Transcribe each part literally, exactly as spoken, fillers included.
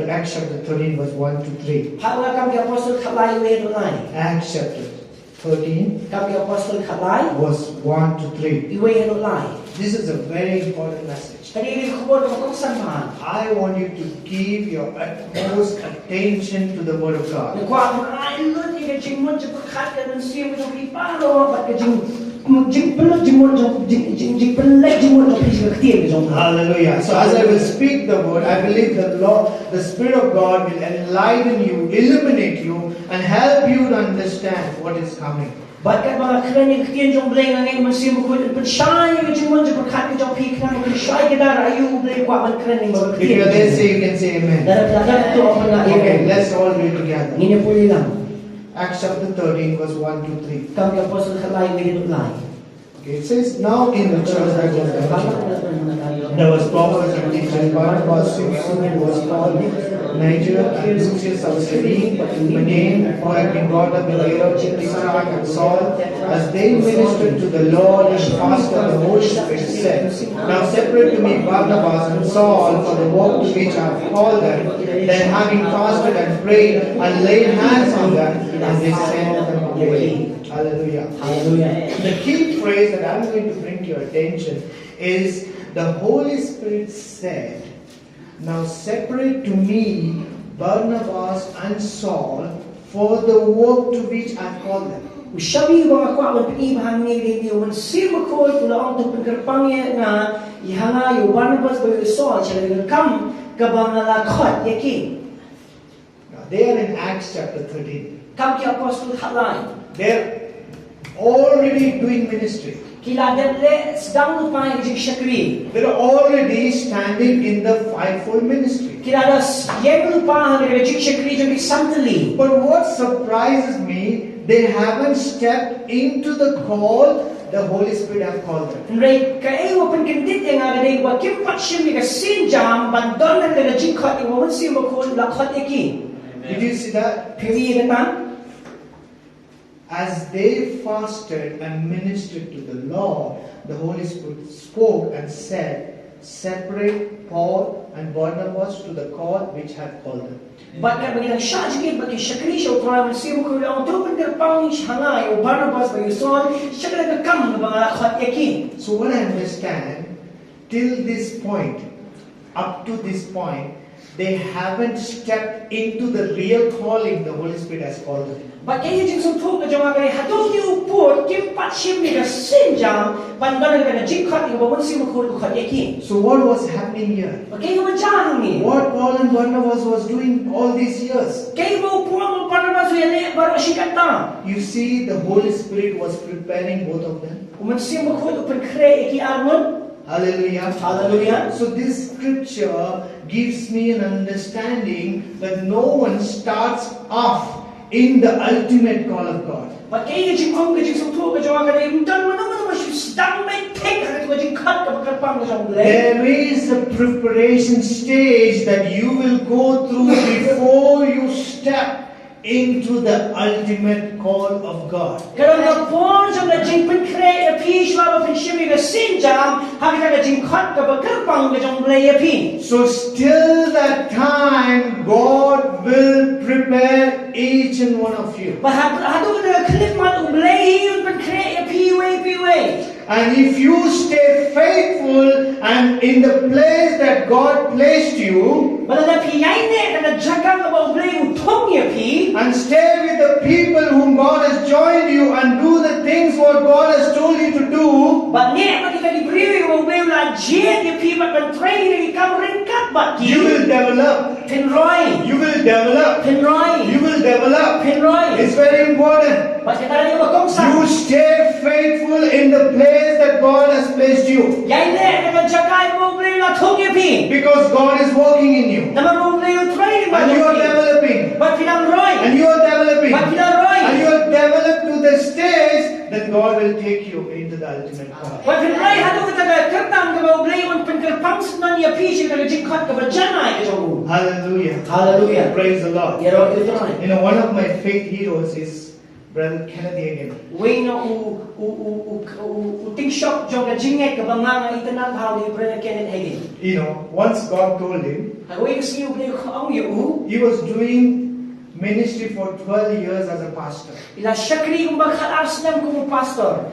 Acts chapter thirteen, verse one to three. Phah ïa nga Kam ki Apostol khatlai, iwei haduh lai. Acts chapter thirteen, Kam ki Apostol khatlai, verse one to three. Iwei haduh lai. This is a very important message. Kane ka dei ka khubor kaba kongsan bha. I want you to give your utmost attention to the word of God. Nga kwah ban ai lut ïa ka jingmut jingpyrkhat ka mynsiem ka jong phi baroh bad ka jing jingpynlut jingmut jong jing jing jingpynlut jingmut jong phi sha ka ktien ka jong phi. Hallelujah. So as I will speak the word, I believe the Lord, the Spirit of God will enlighten you, illuminate you, and help you to understand what is coming. Bad katba nga kren ïa ka ktien jong U Blei, nga ngeit U Mynsiem Bakhuid un pynshai ïa ka jingmut jingpyrkhat ka jong phi, khnang ba phin shai kdar aïu U Blei u kwah ban kren lyngba ka ktien. If you are there, say, you can say amen. Lada phi la dap to ong nga amen. Okay, let's all read together. Ngin ïa pule lang. Acts chapter thirteen, verse one to three. Kam ki Apostol khatlai, iwei haduh lai. Okay, it says, "Now in the church that was there was prophets and teachers, Barnabas, Simeon, who was called Niger, and Lucius of Cyrene, Manaen, who had been brought up in Antioch, and Saul, as they ministered to the Lord and fasted, the Holy Spirit said, 'Now separate to me Barnabas and Saul for the work to which I have called them.' Then having fasted and prayed and laid hands on them, and they sent them away." Hallelujah. Hallelujah. The key phrase that I'm going to bring to your attention is the Holy Spirit said, "Now separate to me Barnabas and Saul for the work to which I called them." U shong uba nga kwah ban pyni ba hangne ka dei U Mynsiem Bakhuid u la ong to pynkyrpang ïa nga, ïa nga, ïa u Barnabas bad ïa u Saul sha ka kam kaba nga la khot ïa ki. Now, they are in Acts chapter thirteen. Kam ki Apostol khatlai. They're already doing ministry. Ki la dep leh sdang lypa ïa ka jingshakri. They're already standing in the fivefold ministry. Ki la da ïeng lypa ha ka jingshakri jong ki san tylli. But what surprises me, they haven't stepped into the call the Holy Spirit have called them. Hynrei kaei kaba pynkyndit ïa nga ka dei ba kim pat shim ïa ka sienjam ban don ha ka jingkhot ïa kaba U Mynsiem Bakhuid u la khot ïa ki. Did you see that? Phi ïohi ïa kata? As they fasted and ministered to the Lord, the Holy Spirit spoke and said, "Separate Paul and Barnabas to the call which have called them." Bad katba ki dang shah jingit bad ki shakri sha U Trai, U Mynsiem Bakhuid u la ong to pynkyrpang ïa nga, ïa u Barnabas bad ïa u Saul sha ka kam kaba nga la khot ïa ki. So what I understand, till this point, up to this point, they haven't stepped into the real calling the Holy Spirit has called them. Bad kaei ka jingsngewthuh ka jong nga ka dei haduh kine ki pud kim pat shim ïa ka sienjam ban don ha ka jingkhot ïa kaba U Mynsiem Bakhuid u khot ïa ki. So what was happening here? Bad kaei kaba jia hangne? What Paul and Barnabas was doing all these years? Kaei kaba u Paul bad u Barnabas u ïaleh baroh shi katta? You see, the Holy Spirit was preparing both of them. U Mynsiem Bakhuid u pynkhreh ïa ki arngut. Hallelujah. Hallelujah. So this scripture gives me an understanding that no one starts off in the ultimate call of God. Bad kaei ka jingong, ka jingsngewthuh ka jong nga ka dei ym don mano mano ba shu sdang beit thik ha ka jingkhot kaba kyrpang ka jong U Blei. There is a preparation stage that you will go through before you step into the ultimate call of God. Ka don ka por jong ka jingpynkhreh ïa phi shuwa ba phin shim ïa ka sienjam ha kata ka jingkhot kaba kyrpang ka jong U Blei ïa phi. So till that time, God will prepare each and one of you. Bad ha, haduh kata ka khyllipmat U Blei hi un pynkhreh ïa phi iwei pa iwei. And if you stay faithful and in the place that God placed you, bad lada phi ïaineh ha ka jaka kaba U Blei u thung ïa phi, and stay with the people whom God has joined you and do the things what God has told you to do, bad neh bad kita ki briew ïa kiba U Blei u la jied ïa phi bad ban trei ïa ki kam ryngkat bad ki, you will develop. Phin roi. You will develop. Phin roi. You will develop. Phin roi. It's very important. Bad kata ka dei kaba kongsan. You stay faithful in the place that God has placed you. Ïaineh ha ka jaka kaba U Blei u la thung ïa phi. Because God is working in you. Namar ba U Blei u trei lyngba jong phi. And you are developing. Bad phi nang roi. And you are developing. Bad phi nang roi. And you are developed to the stage that God will take you into the ultimate. Wat phin roi haduh kata ka kyrdan kaba U Blei un pynkyrpang syndon ïa phi sha ka jingkhot kaba janai ka jong u. Hallelujah. Hallelujah. Praise the Lord. Ïaroh ïa U Trai. You know, one of my faith heroes is Brother Kenneth Hagin. Wei na u, u, u, u, u, u tyngshop jong ka jingngeit kaba nga nga itynnad bha u dei Brother Kenneth Hagin. You know, once God told him, Ha kawei ka sngi u Blei u ong ïa u. He was doing ministry for twelve years as a pastor. I la shakri kumba khat ar snem kum u pastor.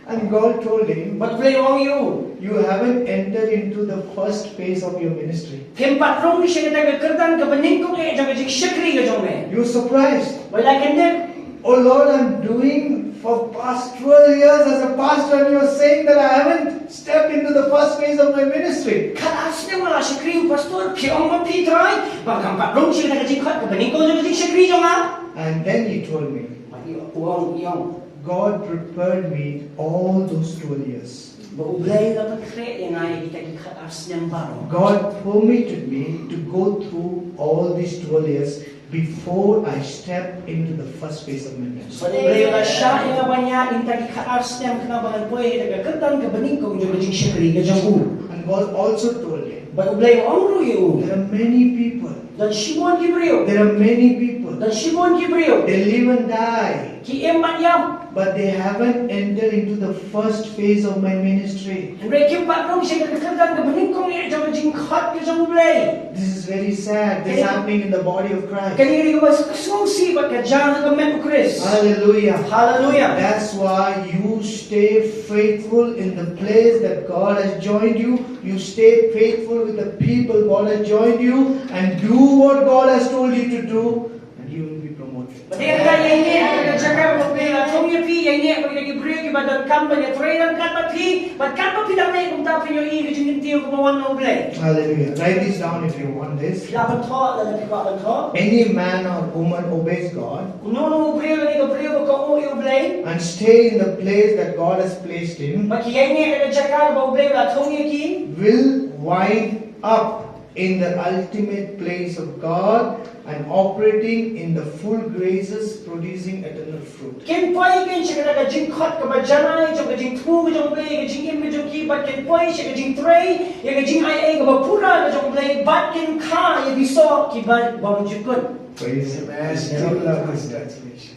And God told him, Bad u Blei u ong ïa u. You haven't entered into the first phase of your ministry. Phim pat rung sha kata ka kyrdan kaba nyngkong eh jong ka jingshakri ka jong me. You're surprised. Bad la kyndit. Oh Lord, I'm doing for past twelve years as a pastor, and you're saying that I haven't stepped into the first phase of my ministry. Khat ar snem nga la shakri u pastor, phi ong ma phi Trai ba ngam pat rung sha kata ka jingkhot kaba nyngkong jong ka jingshakri jong nga. And then he told me, Bad u ong ïa u. God prepared me all those twelve years. Ba u Blei u la pynkhreh ïa nga ïa kita ki khat ar snem baroh. God permitted me to go through all these twelve years before I step into the first phase of my ministry. Bad u Blei u la shah ïa nga ban ïaid ïa kita ki khat ar snem khnang ba ngan poi ha ka kyrdan kaba nyngkong jong ka jingshakri ka jong u. And God also told him, Bad u Blei u ong ruh ïa u. There are many people. Don shibun ki briew. There are many people. Don shibun ki briew. They live and die. Ki im bad ïap. But they haven't entered into the first phase of my ministry. Hynrei kim pat rung sha ka kyrdan kaba nyngkong eh jong ka jingkhot ka jong u Blei. This is very sad. This is happening in the body of Christ. Kane ka dei kaba sngewsih bad ka jia ha ka met u Khrist. Hallelujah. Hallelujah. That's why you stay faithful in the place that God has joined you. You stay faithful with the people God has joined you and do what God has told you to do, and you will be promoted. Bad ïa kata ïa ïeng ha ka jaka ba u Blei u la thung ïa phi, ïa ïeng bad kita ki briew kiba donkam ban ïatrei ryngkat bad phi, bad katba phi dang leh kumta phin ïohi ka jingkyntiew kaba wan na u Blei. Hallelujah. Write this down if you want this. Lah ban thoh lada phi kwah ban thoh. Any man or woman obeys God. Uno uno u briew lane ka briew ba kohnguh ïa u Blei. And stay in the place that God has placed him. Bad ki ïa ïeng ha ka jaka ba u Blei u la thung ïa ki. Will wind up in the ultimate place of God and operating in the full graces, producing eternal fruit. Kin poi kin sha kata ka jingkhot kaba janai jong ka jingthmu ka jong u Blei, ka jingim ka jong ki, bad kin poi sha ka jingtrei ïa ka jingai ei kaba pura ka jong u Blei, bad kin kha ïa ki soh kiba bymjukut. Praise him. Amen. Still love this translation.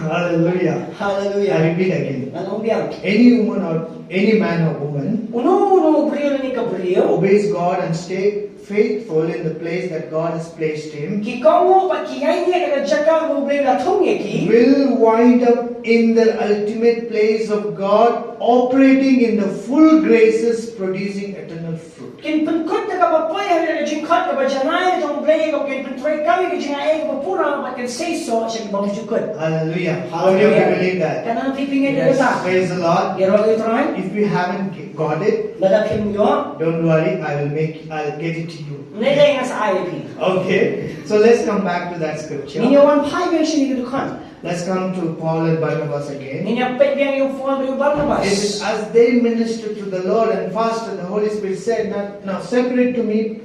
Hallelujah. Hallelujah. I repeat again. Ngan ong biang. Any woman or any man or woman Uno uno u briew lane ka briew obeys God and stay faithful in the place that God has placed him, ki kohnguh bad ki ïa ïeng ha ka jaka ba u Blei u la thung ïa ki, will wind up in the ultimate place of God, operating in the full graces, producing eternal fruit. Kin pynkut da kaba poi ha ka jingkhot kaba janai jong u Blei, kaba kin pyntreikam ïa ka jingai ei kaba pura bad kin sei soh sha ki bymjukut. Hallelujah. How many of you believe that? Katno phi ngeit ïa kata? Praise the Lord. Ïaroh ïa u Trai. If you haven't g-, got it, Lada phim ïoh, don't worry, I will make, I'll get it to you. Ngan leh, ngan sa ai ïa phi. Okay, so let's come back to that scripture. Ngin ïa wan phai biang sha kane ka dkhot. Let's come to Paul and Barnabas again. Ngin ïa peit biang ïa u Paul bad u Barnabas. It is as they ministered to the Lord and fasted, the Holy Spirit said, "Now, now separate to me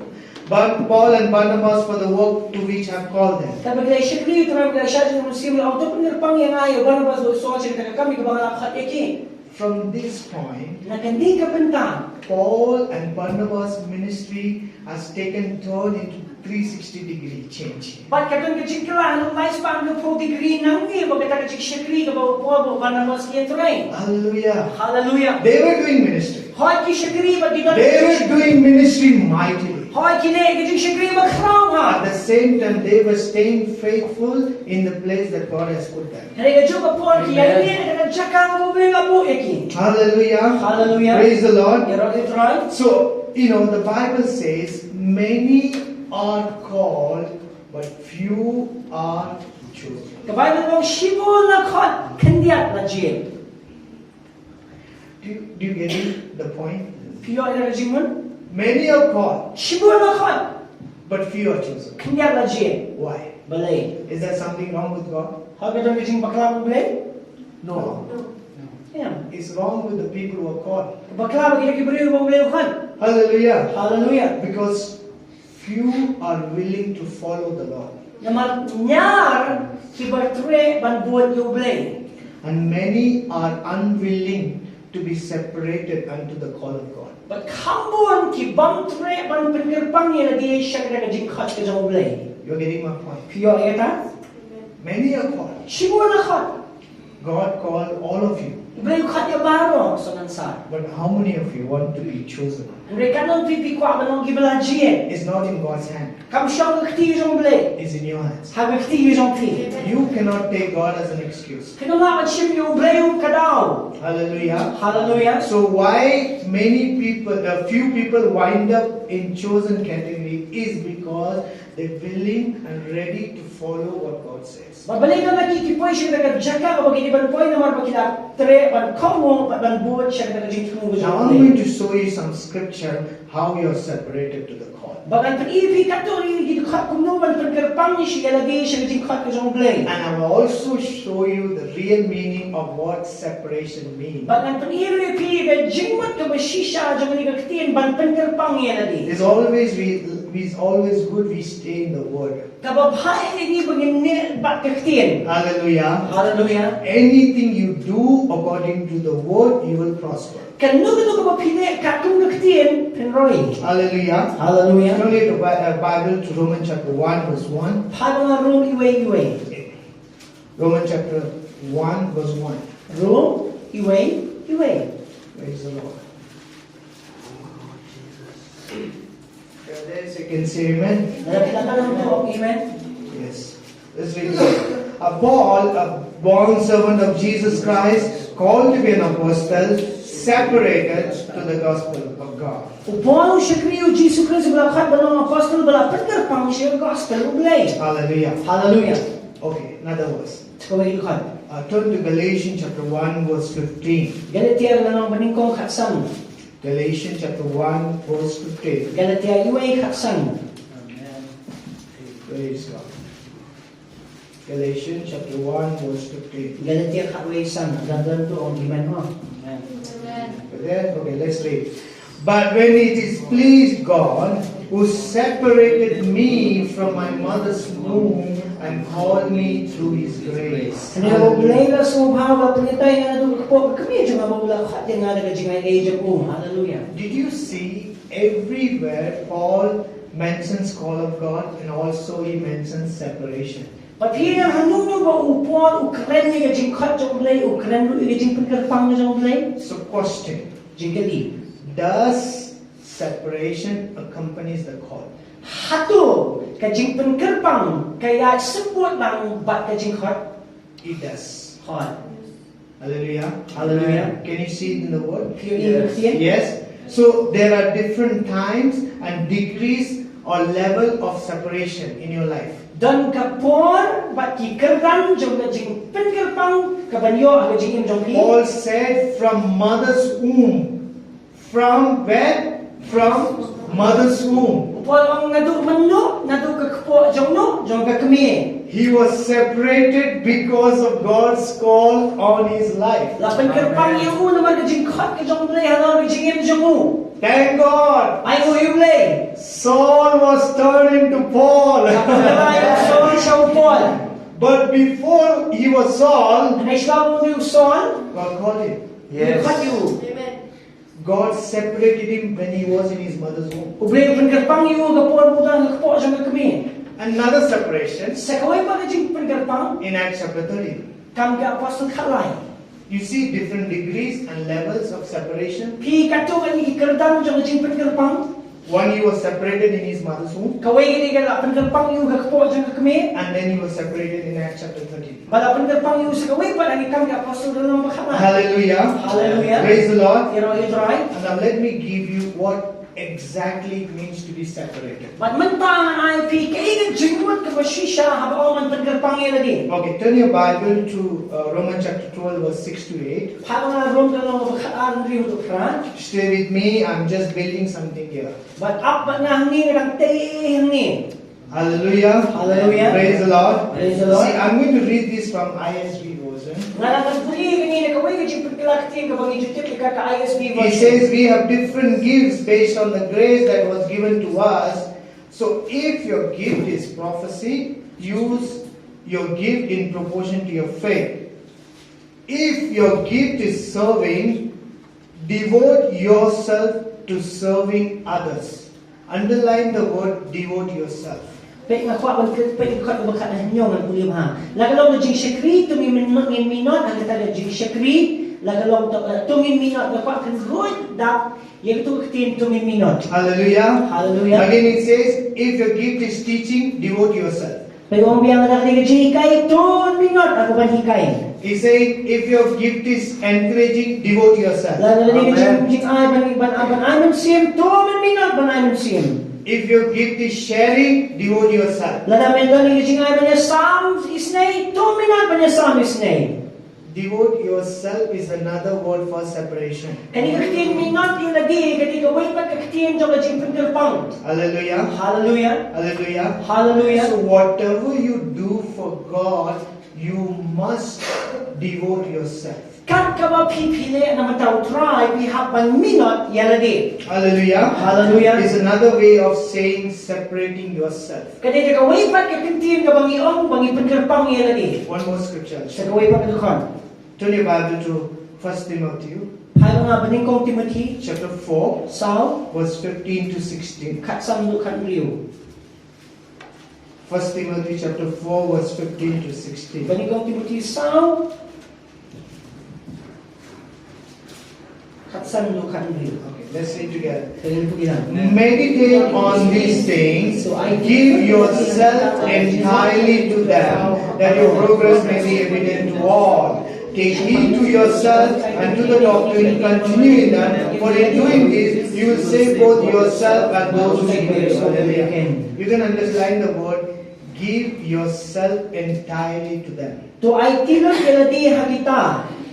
Bar-, Paul and Barnabas for the work to which I've called them." Katba ki la shakri ïa u Trai, ki la shah jingmut, u Mynsiem Bakhuid u ong, "To pynkyrpang ïa nga ïa u Barnabas bad u Saul sha kata ka kam ïa kaba nga la khot ïa ki." From this point, Na kane ka bynta, Paul and Barnabas' ministry has taken turn into three sixty degree change. Bad ka don ka jingkylla haduh lai spah hynriewphew degree nangne bad kata ka jingshakri kaba u Paul bad u Barnabas ki ïatrei. Hallelujah. Hallelujah. They were doing ministry. Hooid ki shakri bad ki don. They were doing ministry mightily. Hooid ki leh ka jingshakri bakhraw bha. At the same time, they were staying faithful in the place that God has put them. Hynrei kajuh ka por ki ïa ïeng ha ka jaka ba u Blei u la buh ïa ki. Hallelujah. Hallelujah. Praise the Lord. Ïaroh ïa u Trai. So, you know, the Bible says many are called, but few are chosen. Ka Baibl ka ong shibun la khot, khyndiat la jied. Do you, do you get it, the point? Phi ïoh ïa ka jingmut? Many are called, Shibun la khot, but few are chosen. Khyndiat la jied. Why? Balei? Is there something wrong with God? Haba ka don ka jingbakla bad u Blei? No. Ïa. It's wrong with the people who are called. Bakla bad kita ki briew ba u Blei u khot. Hallelujah. Hallelujah. Because few are willing to follow the Lord. Namar ñiar kiba treh ban bud ïa u Blei. And many are unwilling to be separated unto the call of God. Bad kham bun ki bym treh ban pynkyrpang ïa lade sha kata ka jingkhot ka jong u Blei. You're getting my point? Phi ïoh ïa kata? Many are called. Shibun la khot. God called all of you. U Blei u khot ïa baroh, sngewsih. But how many of you want to be chosen? Hynrei katno phi phi kwah ban long kiba la jia? It's not in God's hand. Kam shong ha ka kti jong u Blei. It's in your hands. Ha ka kti jong phi. You cannot take God as an excuse. Phin ym lah ban shim ïa u Blei kum ka daw. Hallelujah. Hallelujah. So why many people, a few people wind up in chosen category is because they're willing and ready to follow what God says. Bad balei ka ki ki poi sha ka jaka kaba ki dei ban poi namar ba ki la treh ban kohnguh bad ban bud sha ka jingthmu ka jong u Blei. Now I'm going to show you some scripture how you're separated to the call. Bad ngan pyni ïa phi katto katne ki dkhot kumno ban pynkyrpang ïa lade sha ka jingkhot ka jong u Blei. And I will also show you the real meaning of what separation means. Bad ngan pyni ïa phi ka jingmut kaba shisha jong kane ka ktien ban pynkyrpang ïa lade. It's always we, it's always good we stay in the word. Kaba bha ïa ngi ba ngin neh bad ka ktien. Hallelujah. Hallelujah. Anything you do according to the word, you will prosper. Kano kano kaba phi neh katkum ka ktien phin roi. Hallelujah. Hallelujah. Turn your Bi- uh, Bible to Romans chapter one, verse one. Phai ba nga Rom iwei iwei. Romans chapter one, verse one. Rom iwei iwei. Praise the Lord. Brothers, you can say amen. Lada phi la kynmaw, amen. Yes. Let's read it. A Paul, a bond servant of Jesus Christ, called to be an apostle, separated to the gospel of God. U Paul, u shakri u Jisu Khrist, ba la khot ban long apostol, ba la pynkyrpang sha ka gospel u Blei. Hallelujah. Hallelujah. Okay, another verse. Kawei ka dkhot. Uh, turn to Galatians chapter one, verse fifteen. Galatia lynnong banyngkong khatsan. Galatians chapter one, verse fifteen. Galatia iwei khatsan. Amen. Praise God. Galatians chapter one, verse fifteen. Galatia khatwei san. Lada don to ong amen mo. Amen. Amen. There? Okay, let's read. But when it is pleased God, who separated me from my mother's womb and called me through his grace. Hynrei u Blei u la sngewbha, u la pynhitai ïa nga naduh ka kpoh ka kmie jong nga bad u la khot ïa nga da ka jingaiei jong u. Hallelujah. Did you see everywhere Paul mentions call of God and also he mentions separation? Bad phi ïa nga hangno hangno ba u Paul u kren ïa ka jingkhot jong u Blei, u kren ruh ïa ka jingpynkyrpang jong u Blei? So question. Jingkylli. Does separation accompanies the call? Hato ka jingpynkyrpang ka ïaid symbud lang bad ka jingkhot? It does. Hooid. Hallelujah. Hallelujah. Can you see it in the word? Phi ïohi ïa ka ktien? Yes. So there are different times and degrees or level of separation in your life. Don ka por bad ki kyrdan jong ka jingpynkyrpang kaban ïoh ha ka jingim jong phi. Paul said, from mother's womb. From where? From mother's womb. U Paul u ong naduh mynno, naduh ka kpoh jong no, jong ka kmie. He was separated because of God's call on his life. La pynkyrpang ïa u namar ka jingkhot ka jong u Blei halor ka jingim jong u. Thank God. Ai nguh ïa u Blei. Saul was turned into Paul. Ka pynkylla ïa u Saul sha u Paul. But before he was Saul, hynrei shuwa ba u dei u Saul, God called him. Yes. U khot ïa u. Amen. God separated him when he was in his mother's womb. U Blei u pynkyrpang ïa u ha ka por ba u dang ha ka kpoh jong ka kmie. Another separation. Sa kawei pat ka jingpynkyrpang. In Acts chapter thirteen. Kam ki Apostol khatlai. You see different degrees and levels of separation. Phi katto katne ki kyrdan jong ka jingpynkyrpang. One, he was separated in his mother's womb. Kawei ka dei ka la pynkyrpang ïa u ha ka kpoh jong ka kmie. And then he was separated in Acts chapter thirteen. Bad la pynkyrpang ïa u sa kawei pat ha Ki Kam ki Apostol lynnong ba khatlai. Hallelujah. Hallelujah. Praise the Lord. Ïaroh ïa u Trai. And now let me give you what exactly it means to be separated. Bad mynta ngan ai phi kaei ka jingmut kaba shisha haba ong ban pynkyrpang ïa lade. Okay, turn your Bible to uh, Romans chapter twelve, verse six to eight. Phai ba nga Rom lynnong ba khatar, hynriew haduh phra. Stay with me, I'm just building something here. Bad ap bad nga hangne, nga dang tei hangne. Hallelujah. Hallelujah. Praise the Lord. Praise the Lord. See, I'm going to read this from I S V version. Nga dang pule kane na kawei ka jingpynkhlaiñ ktien kaba ngi ju tip ïa ka, ka I S V version. He says we have different gifts based on the grace that was given to us. So if your gift is prophecy, use your gift in proportion to your faith. If your gift is serving, devote yourself to serving others. Underline the word devote yourself. Peit nga kwah ban kren, peit nga kwah ban kren hynñiew ngan pule bha. La ka long ka jingshakri, to ngin min-, ngin minot, ha kata ka jingshakri, la ka long to, eh, to ngin minot, nga kwah kren ruh dap, ïa katu ka ktien to ngin minot. Hallelujah. Hallelujah. Again it says, if your gift is teaching, devote yourself. Peit ong biang kata ka jinghikai, to ngin minot, ha kaba hikai. He's saying, if your gift is encouraging, devote yourself. La ka jing, jing ai ban, ban, ban ai mynsiem, to ngin minot, ban ai mynsiem. If your gift is sharing, devote yourself. Lada mynta ka jing ai ban ïasam isynei, to minot ban ïasam isynei. Devote yourself is another word for separation. Kane ka ktien minot ïa lade, kane kawei pat ka ktien jong ka jingpynkyrpang. Hallelujah. Hallelujah. Hallelujah. Hallelujah. So whatever you do for God, you must devote yourself. Kat kaba phi phi leh na ka bynta U Trai phi hap ban minot ïa lade. Hallelujah. Hallelujah. Is another way of saying separating yourself. Ka dei kawei pat ka ktien kaba ngi ong ba ngi pynkyrpang ïa lade. One more scripture. Sa kawei pat ka dkhot. Turn your Bible to First Timothy. Phai ma nga banyngkong Timothy. Chapter four. Saw. Verse fifteen to sixteen. Khatsan haduh khathynriew. First Timothy chapter four, verse fifteen to sixteen. Banyngkong Timothy saw. Khatsan haduh khathynriew. Okay, let's read together. Meditate on these things. Give yourself entirely to them, that your progress may be evident to all. Take heed to yourself and to the doctrine, continue in them, for in doing this, you will save both yourself and those who hear you. Hallelujah. You can underline the word, give yourself entirely to them. To aiti lut ïa lade ha kita.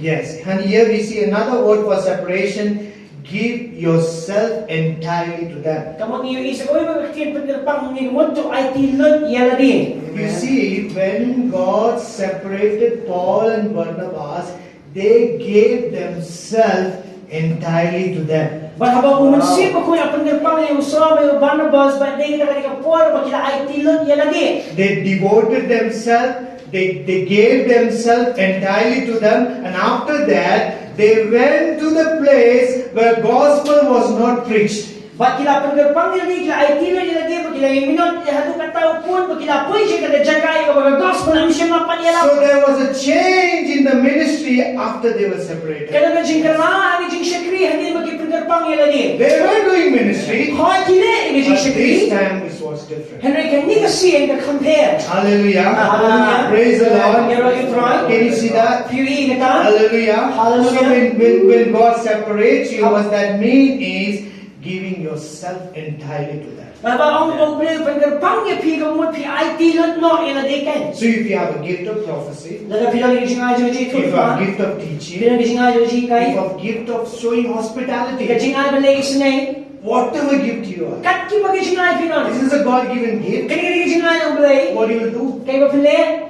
Yes, and here we see another word for separation, give yourself entirely to them. Ka mut ngi ïohi sa kawei pat ka ktien pynkyrpang ngi ka mut to aiti lut ïa lade. You see, when God separated Paul and Barnabas, they gave themselves entirely to them. Bad haba u Mynsiem Bakhuid u pynkyrpang ïa u Saul bad u Barnabas, bad dei kata ka por ba ki la aiti lut ïa lade. They devoted themselves, they, they gave themselves entirely to them, and after that, they went to the place where gospel was not preached. Bad ki la pynkyrpang ïa lade, ki la aiti lut ïa lade, bad ki la ïa minot ïa haduh katta u pun, bad ki la poi sha kata ka jaka ïa kaba ka gospel kam shym la pat ïalap. So there was a change in the ministry after they were separated. Ka don ka jingkylla ha ka jingshakri hadien ba ki pynkyrpang ïa lade. They were doing ministry, hooid ki leh ïa ka jingshakri, but this time it was different. Hynrei kane ka sien ka kham pher. Hallelujah. Hallelujah. Praise the Lord. Ïaroh ïa U Trai. Can you see that? Phi ïohi kata? Hallelujah. Hallelujah. So when, when, when God separates you, what that mean is giving yourself entirely to them. Haba ong ba U Blei u pynkyrpang ïa phi ka mut phi aiti lut noh ïa lade kein. So if you have a gift of prophecy, lada phi don ka jingai jong ka jingïathuhlypa, if you have a gift of teaching, phi don ka jingai jong ka jinghikai, if you have a gift of showing hospitality, ka jingai ban leh isynei, whatever gift you are, kat kiba ka jingai phi don, this is a God-given gift. Kane ka dei ka jingai na U Blei. What you will do? Kaei ba phin leh?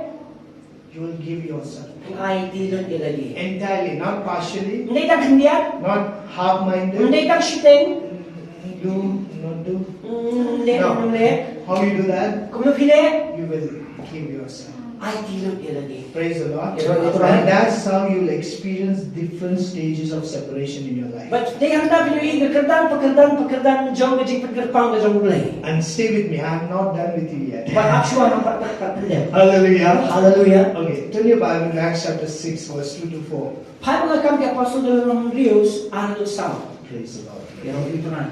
You will give yourself. Phin aiti lut ïa lade. Entirely, not partially. Ym dei tang khyndiat. Not half-minded. Ym dei tang shiteng. Do, not do. Mm, leh, no. Ym leh. How you do that? Kumno phi leh? You will give yourself. Aiti lut ïa lade. Praise the Lord. Ïaroh ïa U Trai. And that's how you will experience different stages of separation in your life. Bad dei hangta phin ïohi ka kyrdan pa kyrdan pa kyrdan jong ka jingpynkyrpang ka jong U Blei. And stay with me, I am not done with you yet. Bad ap shuwa, ngam pat, pat, pat pyndep. Hallelujah. Hallelujah. Okay, turn your Bible to Acts chapter six, verse two to four. Phai ma nga Kam ki Apostol, lynnong hynriew, ar haduh saw. Praise the Lord. Ïaroh ïa U Trai.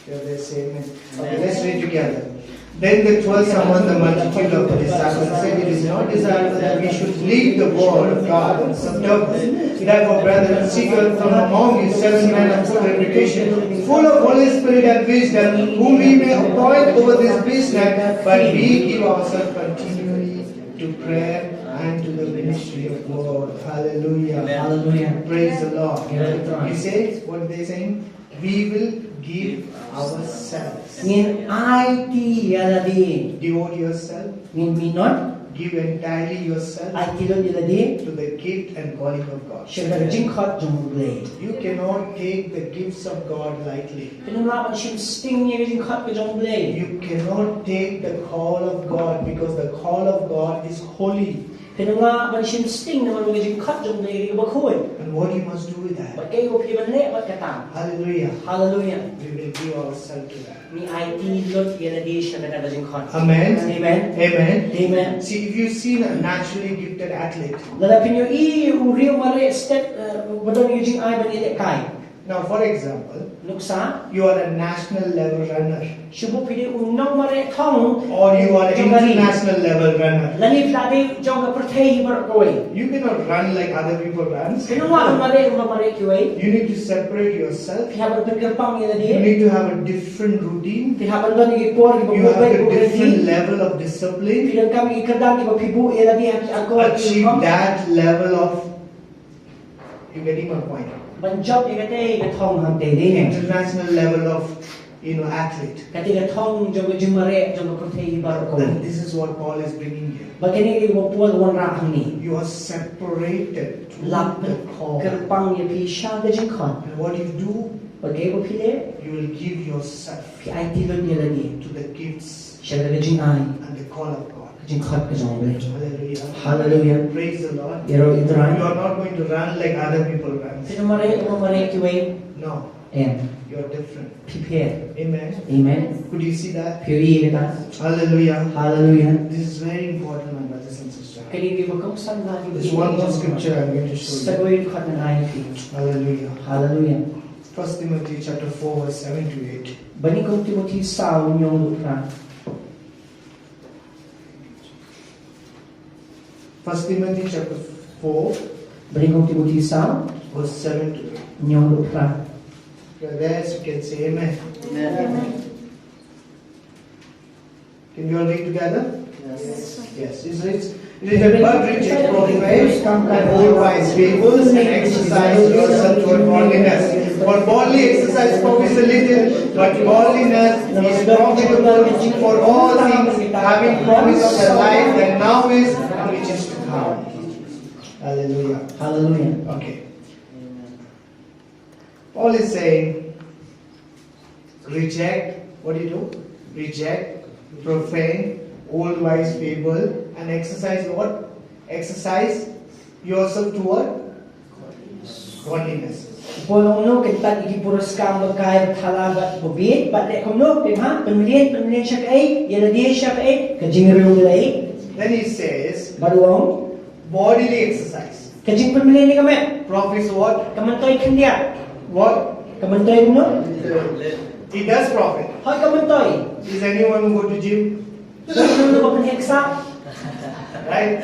Can they say amen? Okay, let's read together. Then the twelve summoned the multitude of the disciples and said, "It is not desirable that we should leave the word of God unperturbed. Therefore, brethren, seek out from among you seven men of good reputation, full of Holy Spirit and wisdom, whom we may appoint over this business, but we give ourselves continually to prayer and to the ministry of the word." Hallelujah. Amen. Hallelujah. Praise the Lord. Amen. You say, what they saying? We will give ourselves. Ngin aiti ïa lade. Devote yourself. Ngin minot. Give entirely yourself Ai ti lut ïa lade to the gift and calling of God. Sha ka jingkhot jong U Blei. You cannot take the gifts of God lightly. Phin ym lah ban shim sting ïa ka jingkhot ka jong U Blei. You cannot take the call of God because the call of God is holy. Phin ym lah ban shim sting namar ka jingkhot jong U Blei ka bakhuid. And what you must do with that? Bad kaei ba phi ban leh bad kata. Hallelujah. Hallelujah. We will give ourselves to that. Ngi aiti lut ïa lade sha kata ka jingkhot. Amen. Amen. Amen. Amen. See, if you see a naturally gifted athlete, lada phin ïohi u riew mareh stet, eh, ba don ïa ka jingai ban ïalehkai. Now, for example, nuksa, you are a national level runner. Shu buh phi dei u nongmareh thong. Or you are an international level runner. Lane phi la dei jong ka pyrthei hi baroh kawei. You cannot run like other people run. Phin ym lah ban mareh kumba mareh kiwei. You need to separate yourself. Phi hap ban pynkyrpang ïa lade. You need to have a different routine. Phi hap ban don ïa ki por kiba bun beit. You have a different level of discipline. Phi donkam ïa ki kyrdan kiba phi buh ïa lade ha ki akor ki rukom. Achieve that level of, you getting my point? Ban jop ïa katei ka thong hangtei, dei ne? International level of, you know, athlete. Katei ka thong jong ka jingmareh jong ka pyrthei baroh kawei. And this is what Paul is bringing here. Bad kane ka dei kaba u Paul u wanrah hangne. You are separated through the call. La pynkyrpang ïa phi sha ka jingkhot. And what you do, bad kaei ba phi leh, you will give yourself, phi aiti lut ïa lade, to the gifts, sha ka jingai, and the call of God. Ka jingkhot ka jong U Blei. Hallelujah. Hallelujah. Praise the Lord. Ïaroh ïa U Trai. You are not going to run like other people run. Phin ym mareh kumba mareh kiwei. No. Em. You are different. Phi pher. Amen. Amen. Could you see that? Phi ïohi ïa kata. Hallelujah. Hallelujah. This is very important, my brothers and sisters. Kane ka dei kaba kongsan bha. There's one more scripture I'm going to show you. Sa kawei ka dkhot ngan ai ïa phi. Hallelujah. Hallelujah. First Timothy chapter four, verse seven to eight. Ba nyngkong Timothi saw, hynñiew haduh phra. First Timothy chapter four, ba nyngkong Timothi saw, verse seven to eight. Hynñiew haduh phra. If you're there, you can say amen. Amen. Can we all read together? Yes. Yes. It's, it's, it is a but reject profane and old wise fables and exercise yourself toward godliness. For bodily exercise profits a little, but godliness is profitable for all things, having promise of a life that now is and which is to come. Hallelujah. Hallelujah. Okay. Paul is saying, reject, what do you do? Reject profane, old wise fable, and exercise what? Exercise yourself toward godliness. Paul u ong kumno? Kyntait ïa ki puriskam ba kai ba thala bad ba bieit, bad leh kumno? Pynmlien, pynmlien sha kaei? Ïa lade sha kaei? Ka jingriewblei. Then he says, bad u ong, bodily exercise. Ka jingpynmlien ïa ka met. Profits what? Ka myntoi khyndiat. What? Ka myntoi kumno? It does profit. Hooid, ka myntoi. Is anyone who go to gym? Don uno uba pynheh ksah? Right?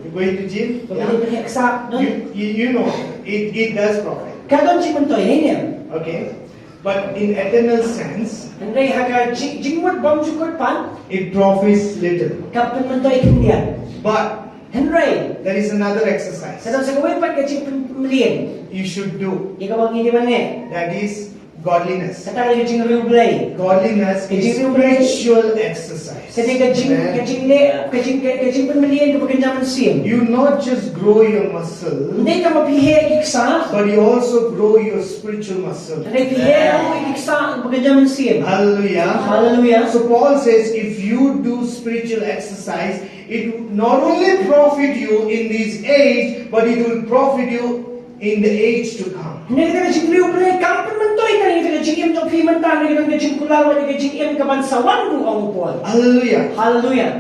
You going to gym? Ba pynheh ksah, no? You, you, you know, it, it does profit. Ka don jingmyntoi, ne? Okay. But in eternal sense, hynrei ha ka jing, jingmut bymjukut pat, it profits little. Ka pynmyntoi khyndiat. But hynrei there is another exercise, ka don sa kawei pat ka jingpynmlien, you should do. Ïa kaba ngi dei ban leh. That is godliness. Kata ka dei ka jingriewblei. Godliness is spiritual exercise. Ka jingriewblei. Ka dei ka jing, amen, ka jingleh, ka jing, ka, ka jingpynmlien kaba kynja mynsiem. You not just grow your muscle, ym dei tang ba phi heh ki ksah, but you also grow your spiritual muscle. Hynrei phi heh ruh ïa ki ksah ba kynja mynsiem. Hallelujah. Hallelujah. So Paul says, if you do spiritual exercise, it will not only profit you in this age, but it will profit you in the age to come. Hynrei kata ka jingriewblei kam pynmyntoi tang ïa ka jingim jong phi mynta, hynrei ka don ka jingkular bad ka jingim kaban sa wan ruh, ong u Paul. Hallelujah. Hallelujah.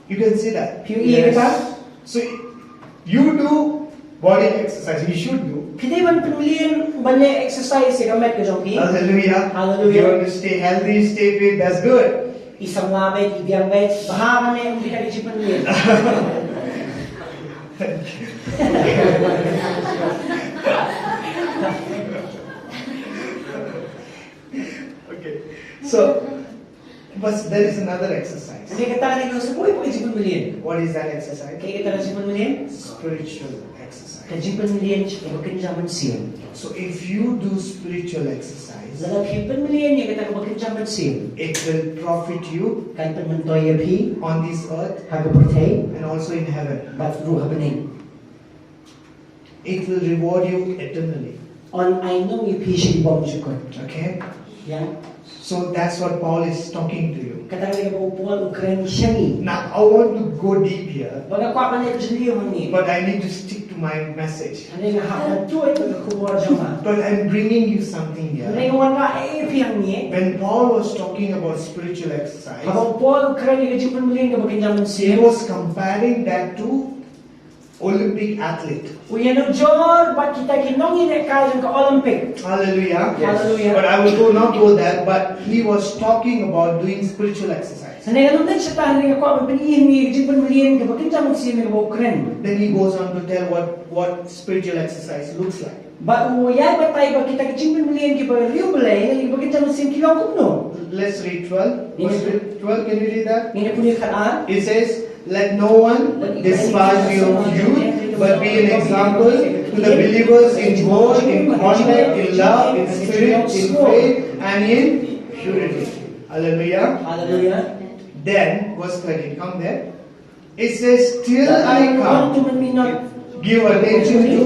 You can see that. Phi ïohi ïa kata? Yes. So you do body exercise, you should do. Phi dei ban pynmlien ban leh exercise ïa ka met ka jong phi. Hallelujah. Hallelujah. You want to stay healthy, stay fit, that's good. I samla beit, i biang beit, bha ban leh kum kita ki jingpynlien. Okay. So, but there is another exercise. Hynrei kata ka dei sa kawei pat ka jingpynmlien. What is that exercise? Kaei kata ka jingpynmlien? Spiritual exercise. Ka jingpynmlien kaba kynja mynsiem. So if you do spiritual exercise, lada phi pynmlien ïa kata kaba kynja mynsiem, it will profit you, kan pynmyntoi ïa phi, on this earth, ha ka pyrthei, and also in heaven, bad ruh ha bneng. It will reward you eternally. Yn ai nong ïa phi sha ki bymjukut. Okay? Ïa. So that's what Paul is talking to you. Kata ka dei kaba u Paul u kren sha ngi. Now, I want to go deep here, bad nga kwah ban leit jylliew hangne. But I need to stick to my message. Hynrei nga hap ban tuid ïa ka khubor jong nga. But I'm bringing you something here. Hynrei nga wanrah ei ei ïa phi hangne. When Paul was talking about spiritual exercise, haba u Paul u kren ïa ka jingpynmlien kaba kynja mynsiem, he was comparing that to Olympic athlete. U ïanujor bad kita ki nongïalehkai jong ka Olympic. Hallelujah. Yes. Hallelujah. But I will go, not go there, but he was talking about doing spiritual exercise. Hynrei ngan ym leit shata, hynrei nga kwah ban pyni ïa ka jingpynmlien kaba kynja mynsiem kaba u kren. Then he goes on to tell what, what spiritual exercise looks like. Bad u ïai batai ba kita ki jingpynmlien kiba riewblei, kiba kynja mynsiem ki long kumno. Let's read twelve. Verse twelve, can you read that? Ngin ïa pule khatar. It says, "Let no one despise you, but be an example to the believers in word, in conduct, in love, in spirit, in faith, and in purity." Hallelujah. Hallelujah. Then, verse thirteen, come there. It says, "Till I come, give attention to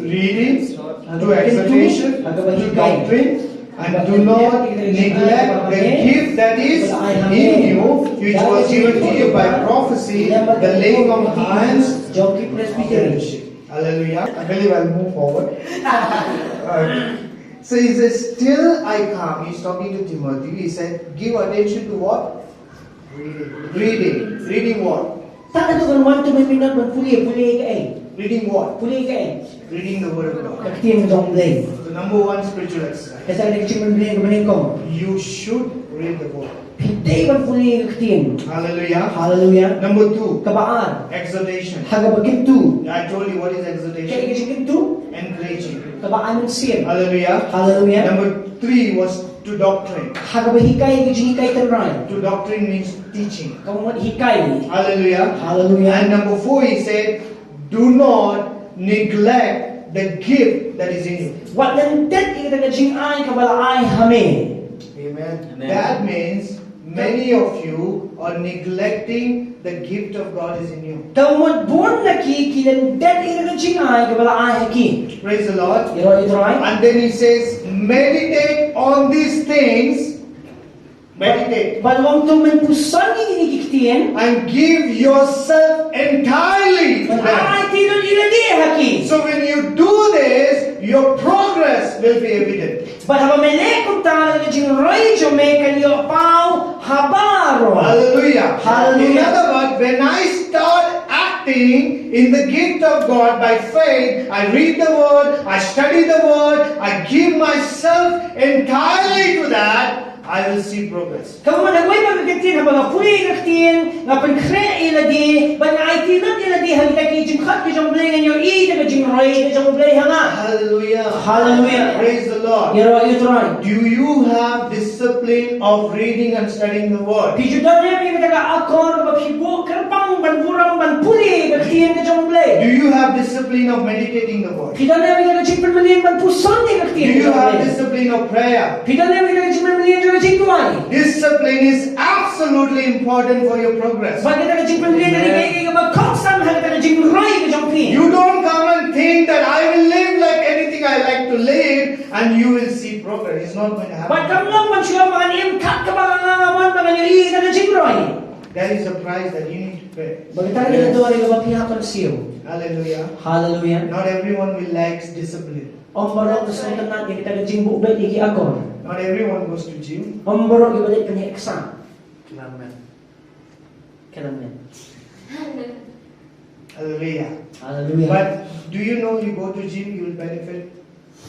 reading, to exhortation, to doctrine, and do not neglect the gift that is in you, which was given to you by prophecy, the laying on of hands." Hallelujah. I believe I'll move forward. Uh, so he says, "Till I come." He's talking to Timothy. He said, "Give attention to what? Reading." Reading. Reading what? Tang katto katne, one to maybe not, ban pule, pule kaei? Reading what? Pule kaei? Reading the word of God. Ka ktien jong U Blei. The number one spiritual exercise. Kata ka dei ka jingpynmlien kaba nyngkong. You should read the word. Phi dei ban pule ka ktien. Hallelujah. Hallelujah. Number two. Kaba ar. Exhortation. Ha kaba kyntu. I told you what is exhortation. Kaei ka jingkyntu? Encouraging. Kaba ai mynsiem. Hallelujah. Hallelujah. Number three was to doctrine. Ha kaba hikai, ka jinghikai tynrai. To doctrine means teaching. Kaba mut hikai. Hallelujah. Hallelujah. And number four, he said, "Do not neglect the gift that is in you." Wat lyndet ïa kata ka jingai kaba la ai ha me. Amen. Amen. That means many of you are neglecting the gift of God is in you. Ka mut bun na ki, ki lyndet ïa ka jingai kaba la ai ha ki. Praise the Lord. Ïaroh ïa U Trai. And then he says, "Meditate on these things." Meditate. Bad u ong to men puson ïa kine ki ktien. "And give yourself entirely to them." Bad aiti lut ïa lade ha ki. So when you do this, your progress will be evident. Bad haba me leh kumta, ka jingroi jong me kan ïoh paw ha baroh. Hallelujah. Hallelujah. In other words, when I start acting in the gift of God by faith, I read the word, I study the word, I give myself entirely to that, I will see progress. Ka mut haba nga pule ïa ka ktien, haba nga pule ïa ka ktien, nga pynkhreh ïa lade, bad nga aiti lut ïa lade ha kita ki jingkhot ki jong U Blei, ngan ïohi ïa ka jingroi ka jong U Blei ha nga. Hallelujah. Hallelujah. Praise the Lord. Ïaroh ïa U Trai. Do you have discipline of reading and studying the word? Phi ju don ne em ïa kata ka akor kaba phi buh kyrpang ban burom ban pule ïa ka ktien ka jong U Blei? Do you have discipline of meditating the word? Phi don ne em ïa kata ka jingpynmlien ban puson ïa ka ktien ka jong U Blei? Do you have discipline of prayer? Phi don ne em ïa kata ka jingpynmlien jong ka jingduwai? Discipline is absolutely important for your progress. Bad kata ka jingpynmlien ka dei kaei kaei kaba kongsan ha kata ka jingroi ka jong phi. You don't come and think that I will live like anything I like to live and you will see progress. It's not going to happen. Bad kam long ban shu ong ba ngan im kat kaba nga nga mon ba ngan ïohi ïa kata ka jingroi. There is a price that you need to pay. Bad kata ka dei ka dor ïa kaba phi hap ban siew. Hallelujah. Hallelujah. Not everyone will likes discipline. Ym baroh ki sngewtynnat ïa kita ki jingbuh beit ïa ki akor. Not everyone goes to gym. Ym baroh kiba leit pynïaid ksaw. Kynmaw. Kynmaw. Hallelujah. Hallelujah. But do you know you go to gym, you will benefit?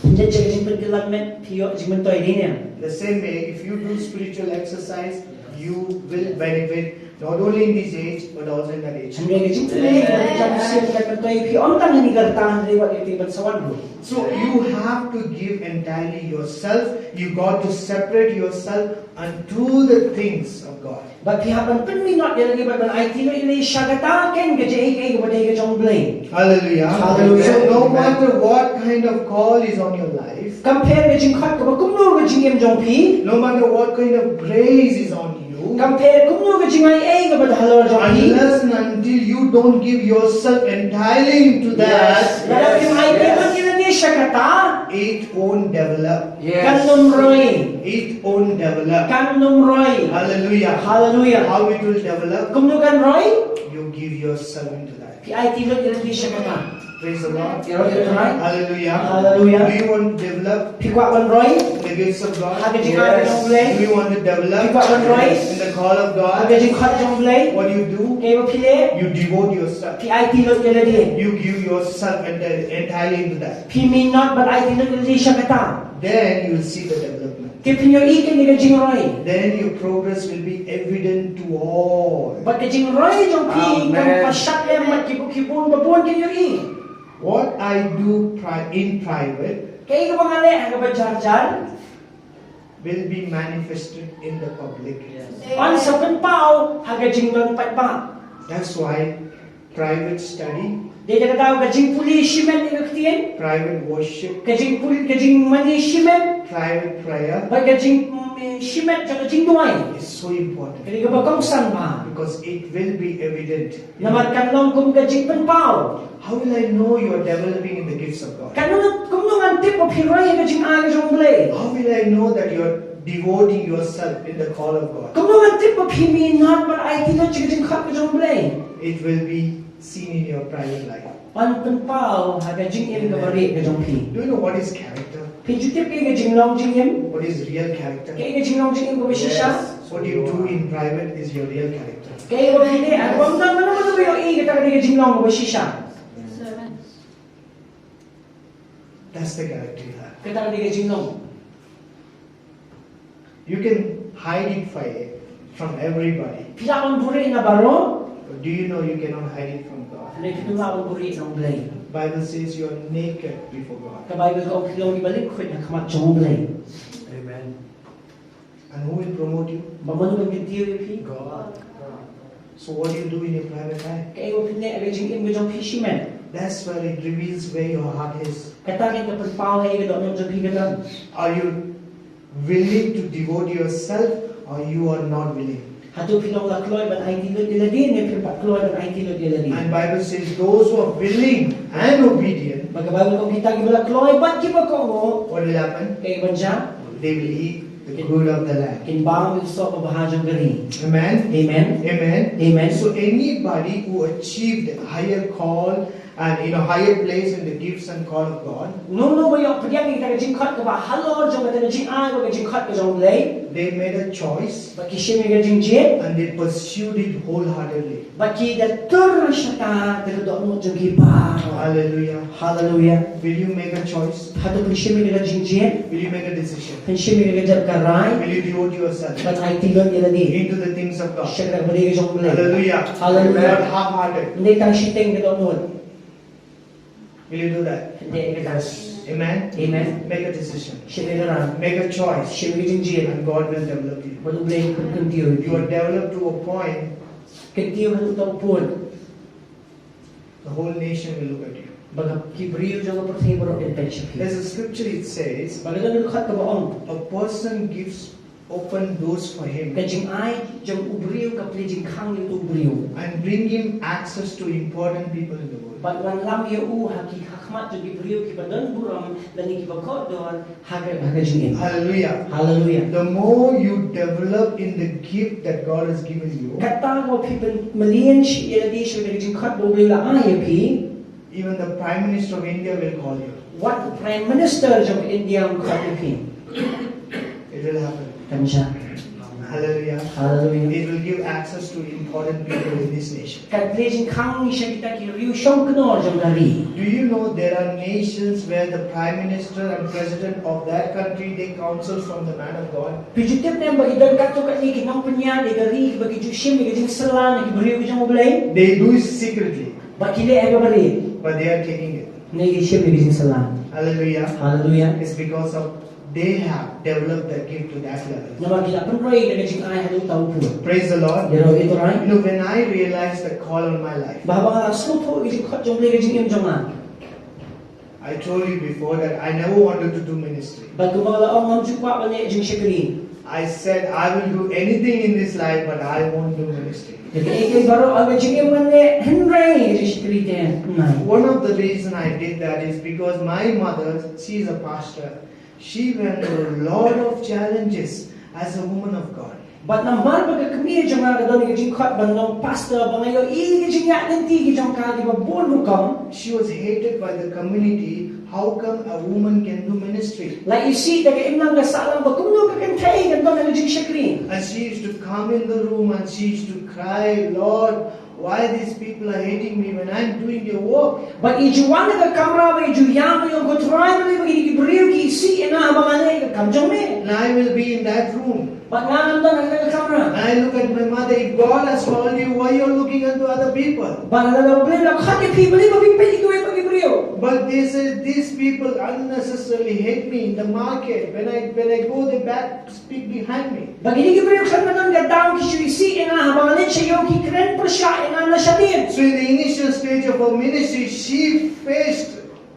Phi ïoh jingpynkylla met, phi ïoh jingmyntoi dei ne em? The same way, if you do spiritual exercise, you will benefit not only in this age, but also in that age. Hynrei ka jingpynkylla met, Phi ym tang hangne ka rta, hynrei wat ïa ka ban sa wan ruh. So you have to give entirely yourself. You got to separate yourself unto the things of God. Bad phi hap ban pynminot ïa lade bad ban aiti lut ïa lade sha kata, ken ka jingïeit ka ba dei ka jong U Blei. Hallelujah. Hallelujah. So no matter what kind of call is on your life, kam pher ka jingkhot kaba kumno ka jingim jong phi, no matter what kind of grace is on you, kam pher kumno ka jingaiei kaba halor jong phi, unless and until you don't give yourself entirely into that, lada phim aiti lut ïa lade sha kata, it won't develop. Kan ym roi. It won't develop. Kan ym roi. Hallelujah. Hallelujah. How it will develop? Kumno kan roi? You give yourself into that. Phi aiti lut ïa lade sha kata. Praise the Lord. Ïaroh ïa U Trai. Hallelujah. Hallelujah. Do you want to develop? Phi kwah ban roi? The gifts of God. Ha ka jingai ka jong U Blei. Do you want to develop? Phi kwah ban roi? In the call of God. Ha ka jingkhot jong U Blei. What do you do? Kaei ba phi leh? You devote yourself. Phi aiti lut ïa lade. You give yourself enti- entirely into that. Phi minot bad aiti lut ïa lade sha kata. Then you will see the development. Te phin ïohi kane ka jingroi. Then your progress will be evident to all. Bad ka jingroi jong phi kan pynshai lem bad ki bun ki bun ba bun kin ïohi. What I do pri- in private, kaei kaba nga leh ha kaba jar jar, will be manifested in the public. Yn sa pynpaw ha ka jingdon paidbah. That's why private study, dei da kata ka jingpule shimet ïa ka ktien, private worship, ka jingpule, ka jingmane shimet, private prayer, bad ka jing mm, shimet jong ka jingduwai is so important. Ka dei kaba kongsan bha. Because it will be evident. Namar kan long kum ka jingpynpaw. How will I know you are developing in the gifts of God? Kan long kumno ngan tip ba phi roi ha ka jingai ka jong U Blei? How will I know that you are devoting yourself in the call of God? Kumno ngan tip ba phi minot bad aiti lut sha ka jingkhot ka jong U Blei? It will be seen in your private life. Yn pynpaw ha ka jingim kaba rieh ka jong phi. Do you know what is character? Phi ju tip kaei ka jinglong jingim? What is real character? Kaei ka jinglong jingim kaba shisha? What you do in private is your real character. Kaei kaba phi leh ha kaba ym don mano mano ba ïohi, kata ka dei ka jinglong kaba shisha. That's the character you have. Kata ka dei ka jinglong. You can hide it fi- from everybody. Phi lah ban buhrieh na baroh. But do you know you cannot hide it from God? Hynrei phi lah ban buhrieh na U Blei. Bible says you are naked before God. Ka Baibl ka ong phi long kiba lip khuid ha khmat jong U Blei. Amen. And who will promote you? Bad mano ban kyntiew ïa phi? God. So what do you do in your private life? Kaei ba phi leh ha ka jingim ka jong phi shimet? That's where it reveals where your heart is. Kata ka pynpaw ha ïa ka dohnud jong phi ka don. Are you willing to devote yourself or you are not willing? Hato phi long la kloi ban aiti lut ïa lade ne phim pat kloi ban aiti lut ïa lade? And Bible says those who are willing and obedient, bad ka Baibl ka ong kita kiba la kloi bad kiba kohnguh, what will happen? Kaei ban jia? They will eat the good of the land. Kin bam ïa ka soh kaba bha jong ka ri. Amen. Amen. Amen. Amen. So anybody who achieved a higher call and in a higher place in the gifts and call of God, uno uno ba ïoh pdiang ïa ka jingkhot kaba halor jong ka jingai bad ka jingkhot ka jong U Blei, they made a choice, bad ki shim ïa ka jingjied, and they pursued it wholeheartedly. Bad ki da tur sha ka da ka dohnud jong ki baroh. Hallelujah. Hallelujah. Will you make a choice? Hato phin shim ïa ka jingjied? Will you make a decision? Phin shim ïa ka jingkyrmen? Will you devote yourself, ban aiti lut ïa lade, into the things of God? Sha ka kaba dei ka jong U Blei. Hallelujah. Hallelujah. Not half-hearted. Ym dei tang shiteng ka dohnud. Will you do that? Ym dei ka. Yes. Amen. Amen. Make a decision. Shim ïa ka kyrmen. Make a choice. Shim ïa ka jingjied. And God will develop you. Bad U Blei un pynkyntiew ïa phi. You are developed to a point. Kyntiew haduh katta ka pud. The whole nation will look at you. Ba ki briew jong ka pyrthei baroh kin peit sha phi. There's a scripture, it says, ba ka don ka dkhot kaba ong, a person gives open doors for him, ka jingai jong u briew ka plie jingkhang ïa u briew, and bring him access to important people in the world. Bad wanlam ïa u ha ki, ha khmat jong ki briew kiba don burom lane kiba kordor ha ka, ha ka jingim. Hallelujah. Hallelujah. The more you develop in the gift that God has given you, katta ba phi pynmlien sha ïa lade sha ka jingkhot ba U Blei u la ai ïa phi, even the Prime Minister of India will call you. Wat u Prime Minister jong India un khot ïa phi. It will happen. Kan jia. Hallelujah. Hallelujah. It will give access to important people in this nation. Kan plie jingkhang sha kita ki riew shongknor jong ka ri. Do you know there are nations where the prime minister and president of that country, they counsel from the man of God? Phi ju tip ne em ba ki don katto katne ki nongpynïaid ïa ka ri ba ki ju shim ïa ka jingsylla na ki briew ki jong U Blei? They do it secretly. Ba ki leh ha kaba rit. But they are taking it. Hynrei ki shim ïa ka jingsalan. Hallelujah. Hallelujah. It's because of they have developed the gift to that level. Namar ki la pynroi ïa ka jingai haduh uta u pud. Praise the Lord. Ïaroh ïa u Trai. You know, when I realized the call on my life, Ba haba nga la sngewthuh ïa ka jingkhot jong U Blei ha ka jingim jong nga. I told you before that I never wanted to do ministry. Bad kumba nga la ong, ngam ju kwah ban leh jingshakri. I said, "I will do anything in this life, but I won't do ministry." Te kaei kaei baroh ha ka jingim ngan leh, hynrei jingshakri te ngan. One of the reason I did that is because my mother, she is a pastor. She went through a lot of challenges as a woman of God. Bad namar ba ka kmie jong nga ka don ïa ka jingkhot ban long pastor, ba nga ïohi ïa ki jingïaid lynti ki jong ka kiba bun rukom. She was hated by the community. How come a woman can do ministry? La isih da ka imlang ka sahlang ba kumno ka kynthei kan don ha ka jingshakri. And she used to come in the room and she used to cry, "Lord, why these people are hating me when I'm doing your work?" Bad i ju wan na ka kamra bad i ju ïam, i ong, "Ko Trai, balei ba kine ki briew ki isih ïa nga haba nga leh ïa ka kam jong me?" And I will be in that room. Bad nga ngam don ha kane ka kamra. And I look at my mother, "If God has called you, why you're looking unto other people?" Bad nga la ong, "Balei la khot ïa phi, balei ba phi peit ïa kiwei pat ki briew?" But they say, "These people unnecessarily hate me in the market. When I, when I go, they back speak behind me." Ba kine ki briew khlem da don ka daw ki shu isih ïa nga, haba nga leit sha ïew ki kren pyrshah ïa nga na shadien. So in the initial stage of her ministry, she faced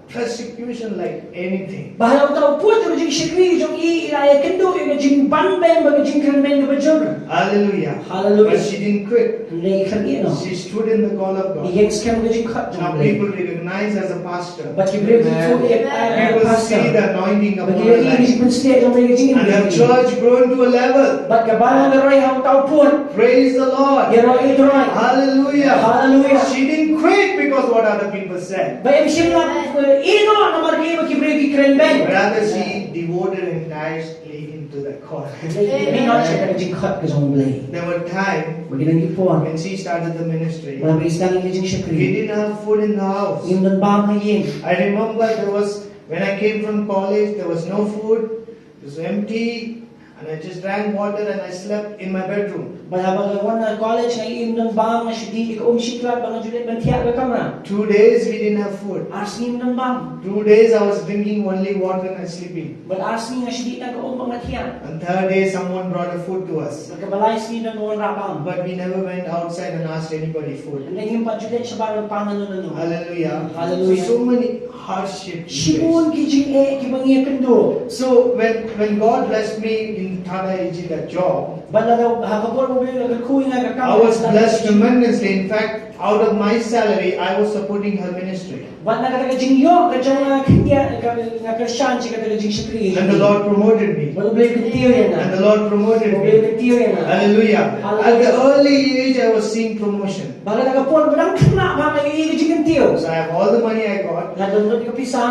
persecution like anything. Ba ha uta u pud jong ka jingshakri jong i, i la ïakynduh ïa ka jingbanbeiñ bad ka jingkren beiñ kaba jur. Hallelujah. Hallelujah. But she didn't quit. Hynrei i khlem ïeh noh. She stood in the call of God. I ïeng skhem ha ka jingkhot jong U Blei. Now people recognize as a pastor. Bad ki briew ki tip ïa ka pastor. People see the anointing upon her life. Bad ki ïohi ïa ka jingpynshlur jong U Blei ha ka jingim jong i. And her church grown to a level. Bad ka balang ka roi ha uta u pud. Praise the Lord. Ïaroh ïa u Trai. Hallelujah. Hallelujah. She didn't quit because what other people said. Ba im shym la, eh, ïeh noh namar kaei ba ki briew ki kren beiñ. Rather, she devoted entirely into the call. Hynrei i mih noh sha ka jingkhot ka jong U Blei. There were times Ba ki don ki por. When she started the ministry, Ba haba i sdang ïa ka jingshakri, we didn't have food in the house. Ngim don bam ha ïing. I remember there was, when I came from college, there was no food. It was empty. And I just drank water and I slept in my bedroom. Bad haba nga wan na college, nga im don bam, nga shu dih ïa ka um shi klat bad nga ju leit ban thiah ha ka kamra. Two days we didn't have food. Ar sngi ngim don bam. Two days I was drinking only water and sleeping. Bad ar sngi nga shu dih tang ka um bad nga thiah. And third day someone brought a food to us. Bad kaba lai sngi don ba wan rah bam. But we never went outside and asked anybody food. Hynrei ngim pat ju leit shabar ban pan nano nano. Hallelujah. Hallelujah. So, so many hardship we face. Shibun ki jingeh kiba ngi ïakynduh. So when, when God blessed me in Tata A G, that job, Bad lada ha ka por ba U Blei u la kyrkhu ïa nga ha ka kam, I was blessed tremendously. In fact, out of my salary, I was supporting her ministry. Bad na kata ka jingïoh ka jong nga, khyndiat nga, nga kyrshan sha kata ka jingshakri. And the Lord promoted me. Bad U Blei u kyntiew ïa nga. And the Lord promoted me. U Blei u kyntiew ïa nga. Hallelujah. Hallelujah. At the early age, I was seeing promotion. Bad ha kata ka por ba dang khynnah bha nga ïohi ïa ka jingkyntiew. So I have all the money I got. Nga don lut ïa ka pisa.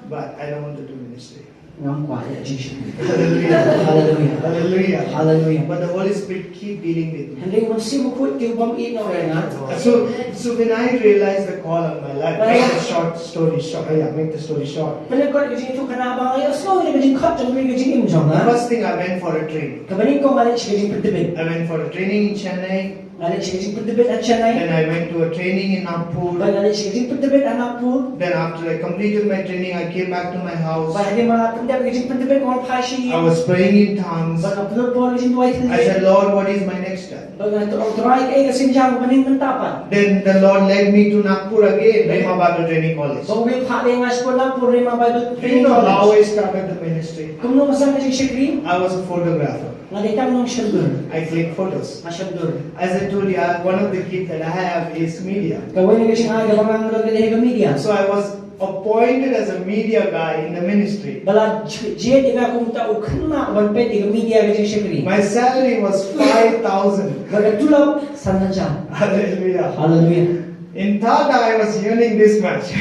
But I don't want to do ministry. Ngam kwah ïa ka jingshakri. Hallelujah. Hallelujah. Hallelujah. Hallelujah. But the Holy Spirit keep dealing with me. Hynrei U Mynsiem Bakhuid u bym ïehnoh ïa nga. So, so when I realized the call of my life, Right. Make the short story short. Yeah, make the story short. Pynlong ka jingïathuhkhana ba nga ïohsngew ïa ka jingkhot jong U Blei ha ka jingim jong nga. First thing, I went for a training. Kaba nyngkong nga leit sha ka jingpyntbit. I went for a training in Chennai. Nga leit sha ka jingpyntbit ha Chennai. Then I went to a training in Nagpur. Bad nga leit sha ka jingpyntbit ha Nagpur. Then after I completed my training, I came back to my house. Bad hadien ba nga la pyndep ïa ka jingpyntbit nga wan phai sha ïing. I was praying in tongues. Bad nga pynlut bor ha ka jingduwai thylliej. I said, "Lord, what is my next step?" Bad nga ong, Trai, kaei ka sienjam kaba mynta pat? Then the Lord led me to Nagpur again, Rhema Bible Training College. Bad U Blei u phah ïa nga sha Nagpur, Rhema Bible Training College. Do you know how I started the ministry? Kumno nga sdang ka jingshakri? I was a photographer. Nga dei tang u nongshondur. I click photos. Nga shondur. As I told you, I, one of the gifts that I have is media. Kawei na ka jingai kaba nga don ka dei ka media. So I was appointed as a media guy in the ministry. Ba la jied ïa nga kum uta u khynnah ban peit ïa ka media ha ka jingshakri. My salary was five thousand. Bad ka tulop san hajar. Hallelujah. Hallelujah. In Tata, I was earning this much.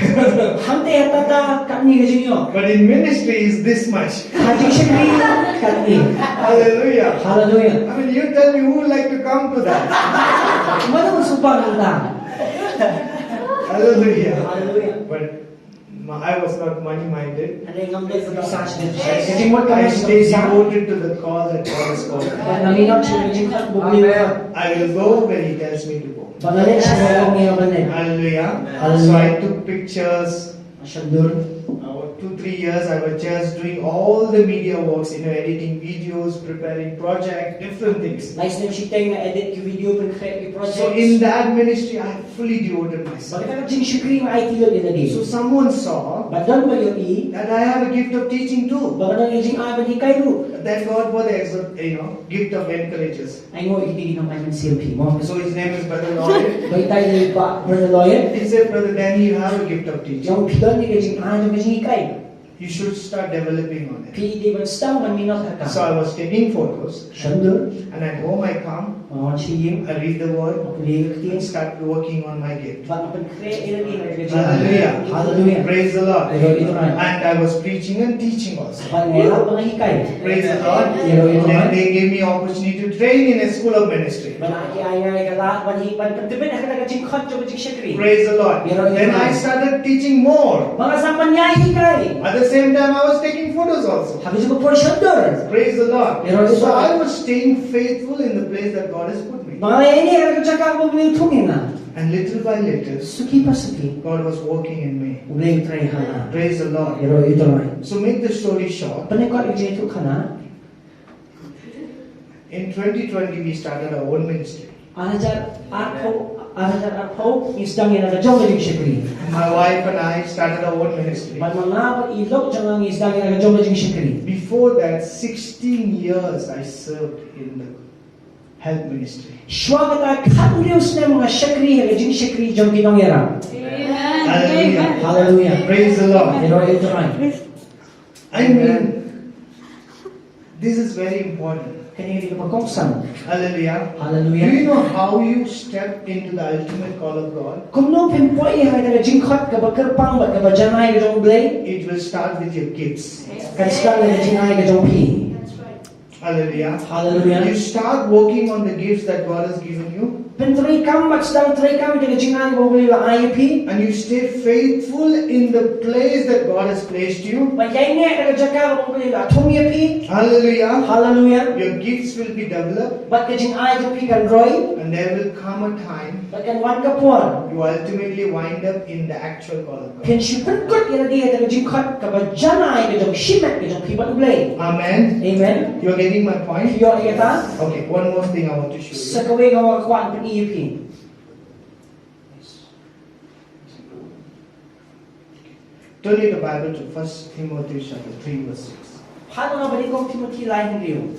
Hangta ha Tata katne ka jingïoh. But in ministry is this much. Ha jingshakri katne. Hallelujah. Hallelujah. I mean, you tell me who would like to come to that. Mano ba sngewbha ïa kata? Hallelujah. Hallelujah. But my, I was not money minded. Hynrei ngam dei ban sa shisha. Ka jingmut ka I mut stay devoted to the call that God has called. Bad nga mih noh sha ka jingkhot ba U Blei u khot. I will go where He tells me to go. Ba nga leit sha ka long ïa ba leit. Hallelujah. Hallelujah. So I took pictures. Shon dur. Uh, two, three years I was just doing all the media works, you know, editing videos, preparing project, different things. Lai snem shiteng nga edit ki video, pynkhreh ki project. So in that ministry, I fully devoted myself. Ba kata ka jingshakri nga aiti lut ïa lade. So someone saw Ba don ba ïohi. That I have a gift of teaching too. Ba nga don ïa ka jingai ban hikai ruh. Thank God for the exo-, you know, gift of encourages. Ai nguh ïa kine ki nongmai mynsiem phi mo. So his name is Brother Lloyd. Ba itai ïa i Bah Brother Lloyd. He said, "Brother Danny, you have a gift of teaching. Jong phi don ïa ka jingai jong ka jinghikai. You should start developing on it." Phi dei ban sdang ban minot ha ka. So I was taking photos. Shon dur. And at home I come. Nga wan sha ïing. I read the word. Nga pule ïa ka ktien. And start working on my gift. Bad nga pynkhreh ïa lade ha ka jinghikai. Hallelujah. Hallelujah. Praise the Lord. Ïaroh ïa u Trai. And I was preaching and teaching also. Bad nga lap bad nga hikai. Praise the Lord. Ïaroh ïa u Trai. Then they gave me opportunity to train in a school of ministry. Bad ki ai nga ïa ka lad ban hi, ban pyntbit ha kata ka jingkhot jong ka jingshakri. Praise the Lord. Ïaroh ïa u Trai. Then I started teaching more. Bad nga sdang ban ïai hikai. At the same time, I was taking photos also. Ha ka jingpynpoi shon dur. Praise the Lord. Ïaroh ïa u Trai. So I was staying faithful in the place that God has put me. Bad nga ïaineh ha ka jaka ba U Blei u thung ïa nga. And little by little, suki pa suki, God was working in me. U Blei u trei ha nga. Praise the Lord. Ïaroh ïa u Trai. So make the story short. Pynlong ïa ka jingïathuhkhana. In twenty twenty, we started our own ministry. Ar hajar arphew, ar hajar arphew, ngi sdang ïa la ka jong ka jingshakri. My wife and I started our own ministry. Bad ma nga bad i lok jong nga ngi sdang ïa la ka jong ka jingshakri. Before that, sixteen years I served in the health ministry. Shuwa kata khathynriew snem nga shakri ha ka jingshakri jong ki nongïarap. Amen. Hallelujah. Hallelujah. Praise the Lord. Ïaroh ïa u Trai. I mean, this is very important. Kane ka dei kaba kongsan. Hallelujah. Hallelujah. Do you know how you step into the ultimate call of God? Kumno phin poi ha ka jingkhot kaba kyrpang bad kaba janai ka jong U Blei? It will start with your gifts. Kan sdang da ka jingai ka jong phi. Hallelujah. Hallelujah. You start working on the gifts that God has given you. Phin treikam bad sdang treikam ïa ka jingai ba U Blei u la ai ïa phi. And you stay faithful in the place that God has placed you. Bad ïaineh ha ka jaka ba U Blei u la thung ïa phi. Hallelujah. Hallelujah. Your gifts will be developed. Bad ka jingai jong phi kan roi. And there will come a time Bad kan wan ka por. You ultimately wind up in the actual call of God. Phin shu pynkut ïa lade ha ka jingkhot kaba janai ka jong shimet ka jong phi bad U Blei. Amen. Amen. You are getting my point? Phi ïoh ïa kata? Okay, one more thing I want to show you. Sa kawei nga kwah ban pyni ïa phi. Turn your Bible to First Timothy chapter three, verse six. Phah noh ha ka ba nyngkong Timothy lai hynriew.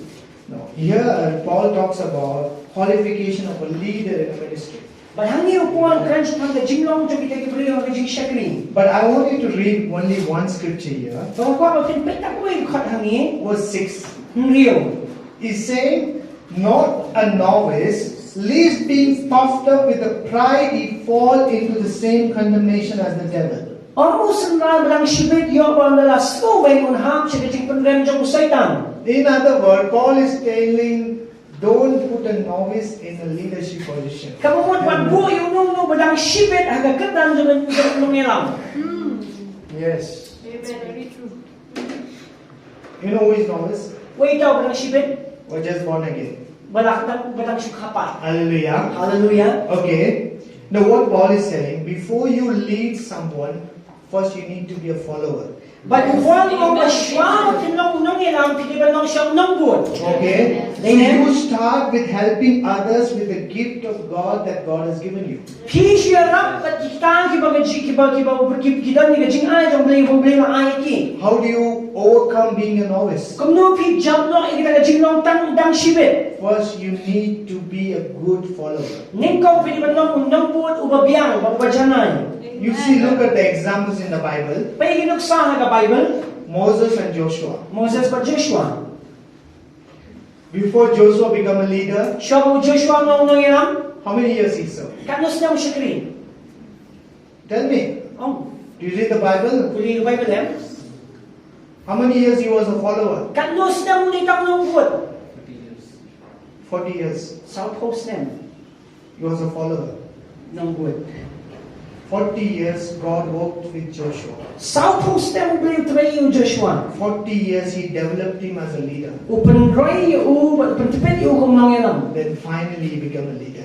Now, here, uh, Paul talks about qualification of a leader in a ministry. Bad hangne u Paul u kren shaphang ka jinglong jong kita ki briew ha ka jingshakri. But I want you to read only one scripture here. Bad nga kwah ba phin peit tang kawei ka dkhot hangne. Verse six. Hynriew. Is saying, "Not a novice, lest being puffed up with the pride he fall into the same condemnation as the devil." Ym u synran ba dang shibit ïoh ba ynda la sngewbha un hap sha ka jingpynrem jong u Soitan. In other words, Paul is telling, don't put a novice in a leadership position. Kaba mut ban buh ïa uno uno ba dang shibit ha ka kyrdan jong u nongïalam. Yes. Amen. Very true. You know who is novice? Wei uta ba dang shibit? Who just born again. Ba la dang, ba dang shu khapar. Hallelujah. Hallelujah. Okay. Now what Paul is saying, before you lead someone, first you need to be a follower. Bad u Paul u ong ba shuwa ba phin long u nongïalam phi dei ban long shuwa u nongbud. Okay. Amen. So you start with helping others with the gift of God that God has given you. Phi shu ïarap bad kita kiba ka ji-, kiba, kiba, ki, ki don ïa ka jingai jong U Blei, U Blei u la ai ïa ki. How do you overcome being a novice? Kumno phi jop noh ïa kata ka jinglong tang dang shibit? First, you need to be a good follower. Nyngkong phi dei ban long u nongbud uba biang, uba, uba janai. You see, look at the examples in the Bible. Peit ïa ki nuksa ha ka Baibl. Moses and Joshua. Moses bad Joshua. Before Joshua become a leader, shuwa ba u Joshua u long u nongïalam, how many years he served? Katno snem u shakri? Tell me. Ong. Do you read the Bible? Pule ïa ka Baibl em? How many years he was a follower? Katno snem u dei tang u nongbud? Forty years. Sawphew snem. He was a follower. Nongbud. Forty years God walked with Joshua. Sawphew snem U Blei u trei ïa u Joshua. Forty years he developed him as a leader. U pynroi ïa u, u pyntbit ïa u kum u nongïalam. Then finally he became a leader.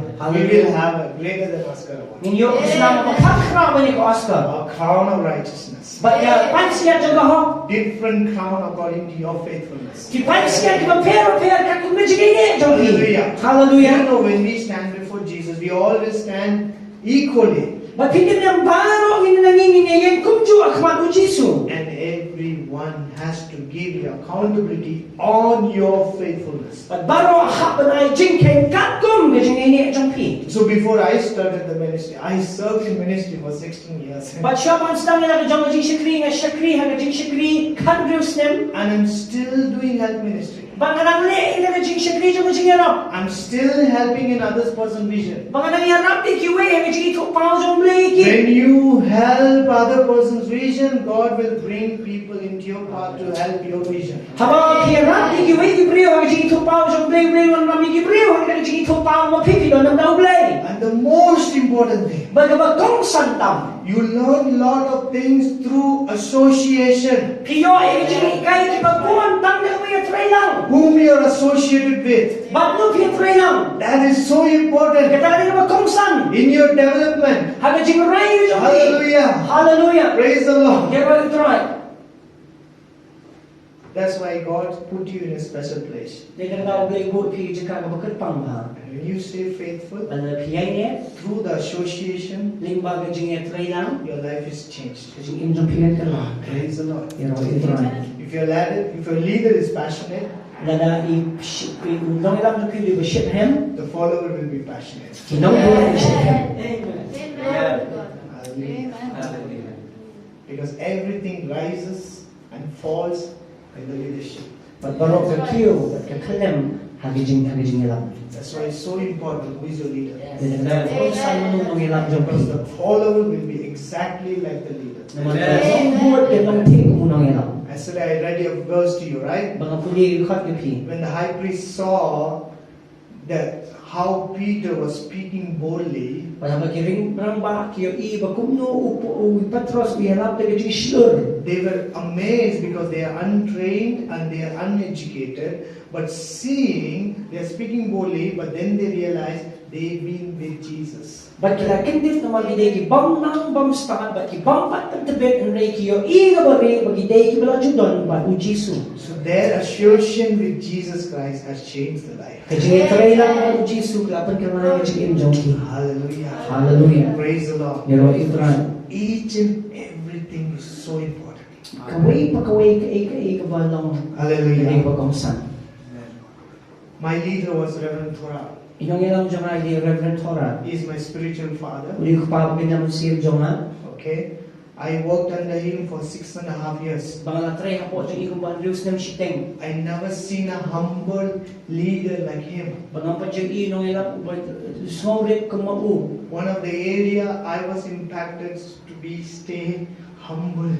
Hallelujah. We will have a greater than Oscar award. Ngin ïoh ka snam ba kham khraw ban ïa ka Oscar. A crown of righteousness. Bad ïa ka pansngiat jong ka hok. Different crown according to your faithfulness. Ki pansngiat kiba pher bapher katkum ka jingïeit jong phi. Hallelujah. Hallelujah. You know, when we stand before Jesus, we always stand equally. Bad phi tip ne em, baroh ngi na ngi ngin ïeng kumjuh ha khmat u Jisu. And everyone has to give you accountability on your faithfulness. Bad baroh hap ban ai jingkheiñ katkum ka jingïeit jong phi. So before I started the ministry, I served in ministry for sixteen years. Bad shuwa ban sdang ïa la ka jong ka jingshakri, nga shakri ha ka jingshakri khathynriew snem. And I'm still doing health ministry. Ba nga dang leh ïa ka jingshakri jong ka jingïarap. I'm still helping in others' person's vision. Ba nga dang ïarap ïa kiwei ha ka jingithuhpaw jong U Blei ïa ki. When you help other person's vision, God will bring people into your path to help your vision. Haba phi ïarap ïa kiwei ki briew ha ka jingithuhpaw jong U Blei, U Blei un wanrah ïa ki briew ha ka jingithuhpaw ba phi, phi don na bynta U Blei. And the most important thing, bad kaba kongsan tam, you learn lot of things through association. Phi ïoh ïa ki jinghikai kiba bun tang da kaba ïatreilang. Whom you are associated with. Bad uno phi ïatreilang. That is so important. Kata ka dei kaba kongsan. In your development. Ha ka jingrwai jong phi. Hallelujah. Hallelujah. Praise the Lord. Ïaroh ïa U Trai. That's why God put you in a special place. Dei kata U Blei u buh phi ha ka jaka kaba kyrpang bha. And when you stay faithful, lada phi ïaineh, through the association, lyngba ka jingïatreilang, your life is changed. Ka jingim jong phi kan kylla. Praise the Lord. Ïaroh ïa U Trai. If your leader, if your leader is passionate, lada i, i nongïalam jong phi u dei ba shitrhem, the follower will be passionate. Ki nongbud ki shitrhem. Amen. Hallelujah. Hallelujah. Because everything rises and falls in the leadership. Bad baroh ka kiew bad ka khyllem ha ka jing, ha ka jingïalam. That's why it's so important who is your leader. Dei kaba kongsan uno u nongïalam jong phi. Because the follower will be exactly like the leader. Namar ka nongbud kan long thik kum u nongïalam. Yesterday I read a verse to you, right? Ba nga pule ïa ka khot ïa phi. When the high priest saw that how Peter was speaking boldly, bad haba ki rangbah ki ïohi ba kumno u, u Petros u ïarap da ka jingshlur, they were amazed because they are untrained and they are uneducated. But seeing they are speaking boldly, but then they realized they've been with Jesus. Bad ki la kyndit namar ki dei ki bym nang bym stad bad ki bym pat pyntbit, hynrei ki ïohi kaba rieh ba ki dei kiba la ju don bad u Jisu. So their association with Jesus Christ has changed the life. Ka jingïatreilang bad u Jisu ka la pynkylla ïa ka jingim jong ki. Hallelujah. Hallelujah. Praise the Lord. Ïaroh ïa U Trai. Each and everything is so important. Kawei pa kawei, kaei kaei kaba long, hallelujah, ka dei kaba kongsan. Amen. My leader was Reverend Thora. I nongïalam jong nga i dei Reverend Thora. He is my spiritual father. U dei u kpa ba kynja mynsiem jong nga. Okay. I worked under him for six and a half years. Ba nga la trei hapoh jong i kumba hynriew snem shiteng. I never seen a humble leader like him. Ba ngam pat ju ïohi nongïalam uba sngewrit kum ma u. One of the area I was impacted to be stay humble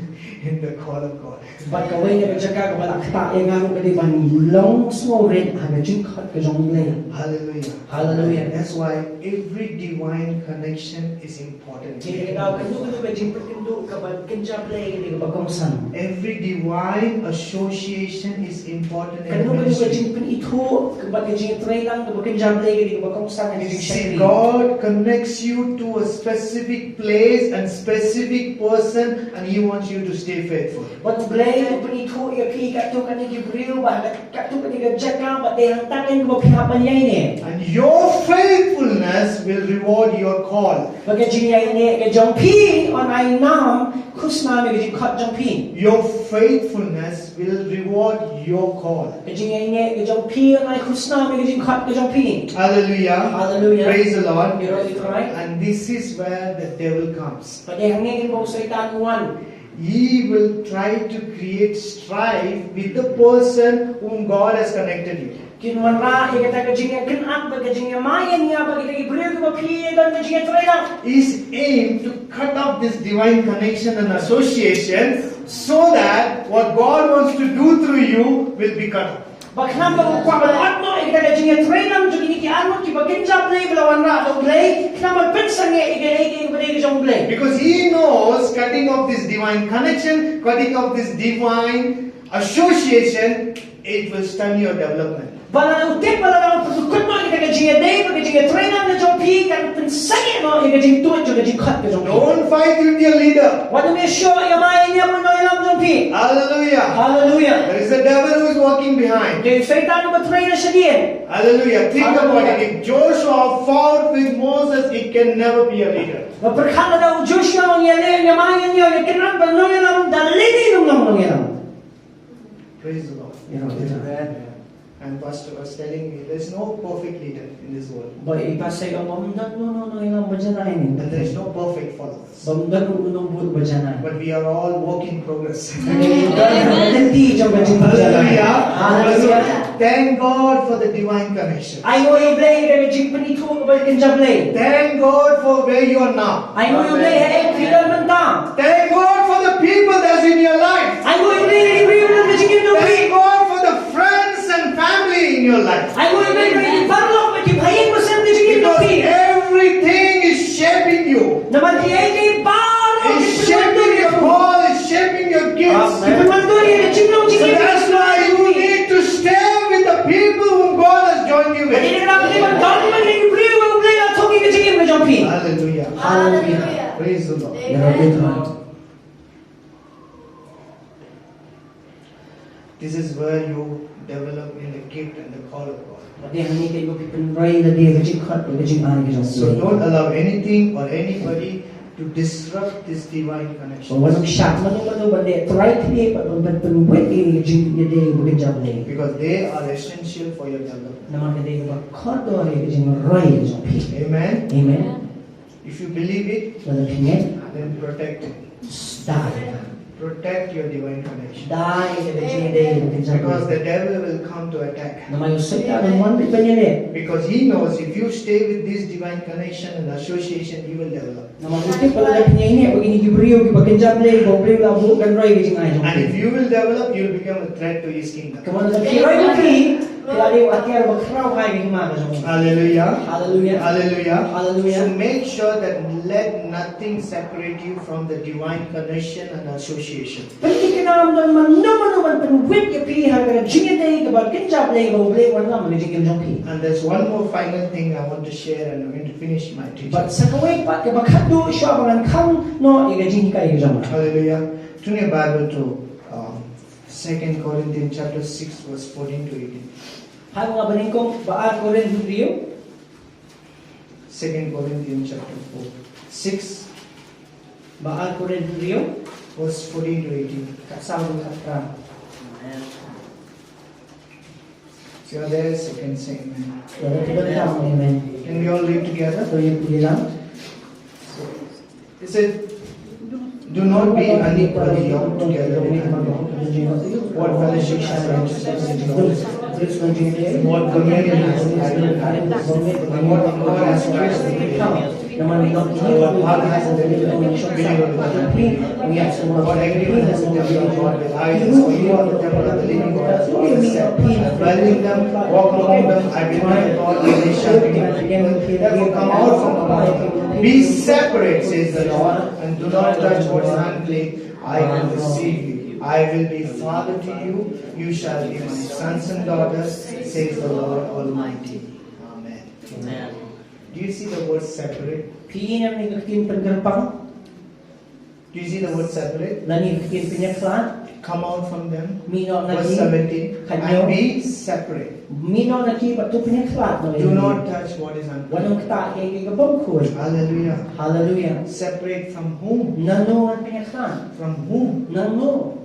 in the call of God. Bad kawei na ka jaka kaba la ktah ïa nga ruh ka dei ban long sngewrit ha ka jingkhot ka jong U Blei. Hallelujah. Hallelujah. That's why every divine connection is important. Te ka daw kano kano ka jingpynkynduh kaba kynja Blei ka dei kaba kongsan. Every divine association is important in the ministry. Kano kano ka jingpynithuh kaba ka jingïatreilang kaba kynja Blei ka dei kaba kongsan ha ka jingshakri. See, God connects you to a specific place and specific person, and He wants you to stay faithful. Bad U Blei u pynithuh ïa phi katto katne ki briew bad katto katne ka jaka bad dei hangta keiñ ba phi hap ban ïaineh. And your faithfulness will reward your call. Bad ka jingïaineh ka jong phi, un ai nam khusnam ïa ka jingkhot jong phi. Your faithfulness will reward your call. Ka jingïaineh ka jong phi, un ai khusnam ïa ka jingkhot ka jong phi. Hallelujah. Hallelujah. Praise the Lord. Ïaroh ïa U Trai. And this is where the devil comes. Bad dei hangne keiñ ba u Soitan u wan. He will try to create strife with the person whom God has connected you. Kin wanrah ïa kata ka jingïakynad bad ka jingïamai ïa nia bad kita ki briew kiba phi don ka jingïatreilang. His aim to cut off this divine connection and association so that what God wants to do through you will be cut off. Ba khnang ba u kwah ban ot noh ïa kata ka jingïatreilang jong kine ki arngut kiba kynja Blei ba la wanrah da U Blei, khnang ban pynsangeh ïa kaei kaei kaba dei ka jong U Blei. Because he knows cutting off this divine connection, cutting off this divine association, it will stunt your development. Ba la u tip ba lada u pynkut noh ïa kata ka jingïadei bad ka jingïatreilang ka jong phi kan pynsangeh noh ïa ka jingtuid jong ka jingkhot ka jong phi. Don't fight with your leader. Wat nym ïashoh ïamai ïa u nongïalam jong phi. Hallelujah. Hallelujah. There is a devil who is working behind. Dei u Soitan uba trei na shadien. Hallelujah. Think about it. Hallelujah. If Joshua fought with Moses, he can never be a leader. Ba pyrkhat lada u Joshua u ïaleh ïamai ïa u, ïakynad bad u nongïalam, da lei lei um long nongïalam. Praise the Lord. Ïaroh ïa U Trai. Amen. And pastor was telling me, there's no perfect leader in this world. Ba i pastor i ong ba ym don uno uno uno uno uno uno uno. And there's no perfect followers. Ba ym don uno uno uno uno uno uno. But we are all work in progress. Hallelujah. Hallelujah. Thank God for the divine connection. Ai nguh ïa U Blei ïa ka jingpynithuh kaba kynja Blei. Thank God for where you are now. Ai nguh ïa U Blei ha ei ba phi don mynta. Thank God for the people that's in your life. Ai nguh ïa U Blei ïa ki briew ba don ha ka jingim jong phi. Thank God for the friends and family in your life. Ai nguh ïa U Blei ïa ki paralok bad ki bahaïing basem ha ka jingim jong phi. Because everything is shaping you. Namar kiei kiei baroh ki pynmynta ïa ka jingim jong phi. It's shaping your call, it's shaping your gifts. Amen. Ki pynmynta ïa ka jingim jong phi. So that's why you need to stay with the people whom God has joined you with. Hadien kata ka daw ba phi dei ban don bad ki briew ba U Blei u la thoh ïa ka jingim ka jong phi. Hallelujah. Hallelujah. Praise the Lord. Amen. This is where you develop in the gift and the call of God. Bad dei hangne keiñ ba phi pynroi lade ïa ka jingkhot bad ka jingai ka jong U Blei. So don't allow anything or anybody to disrupt this divine connection. Wat nym shah mano mano ban leh trai khlieh bad ban pynwit ïa ka jingïadei ba kynja Blei. Because they are essential for your development. Namar ka dei kaba kordor ïa ka jingroi ka jong phi. Amen. Amen. If you believe it, lada phi ngeit, then protect it. Da ïa ka. Protect your divine connection. Da ïa ka jingïadei ba kynja Blei. Because the devil will come to attack. Namar u Soitan un wan beit ban ïaleh. Because he knows if you stay with this divine connection and association, you will develop. Namar u tip ba lada phi ïaineh bad kine ki briew kiba kynja Blei, ba U Blei u la buh kan roi ka jingai jong phi. And if you will develop, you will become a threat to his kingdom. Kumno lada phi roi bad phi, phi la dei u atiar ba khraw ha ka hima ka jong u. Hallelujah. Hallelujah. Hallelujah. Hallelujah. So make sure that let nothing separate you from the divine connection and association. Pynthikna ym don mano mano ban pynwit ïa phi ha ka jingïadei kaba kynja Blei kaba U Blei u wanlam ha ka jingim jong phi. And there's one more final thing I want to share and I'm going to finish my teaching. Bad sa kawei pat kaba khatduh shuwa ba ngan khang noh ïa ka jinghikai ka jong nga. Hallelujah. Turn your Bible to, um, Second Corinthians chapter six, verse fourteen to eighteen. Hap nga banyngkong Ba Ar Korinth hynriew. Second Corinthians chapter four, six. Ba Ar Korinth hynriew. Verse fourteen to eighteen. Khatsaw haduh khatphra. Amen. If you are there, so can say amen. Lada phi don tam, amen. Can we all read together? To ïa pule lang. So, it said, Do not be unequally yoked together with unbelievers. What fellowship has righteousness with lawlessness? What communion has light with darkness? And what accord has Christ with Belial? What agreement has the temple of God with idols? For you are the temple of the living God, as Paul has said. I dwell in them, walk among them, I will be their God, and they shall be my people. Therefore, come out from among them. Be separate, says the Lord, and do not touch what is unclean. I will receive you. I will be father to you. You shall be my sons and daughters, says the Lord Almighty. Amen. Amen. Do you see the word separate? Phi i ne em ïa ka ktien pynkyrpang? Do you see the word separate? Lane ka ktien pynïakhlad? Come out from them. Mih noh na ki. Verse seventeen. Khathynñiew. And be separate. Mih noh na ki bad to pynïakhlad noh. Do not touch what is unclean. Wat nym ktah ïa ka bym khuid. Hallelujah. Hallelujah. Separate from whom? Nangno ngan pynïakhlad? From whom? Nangno?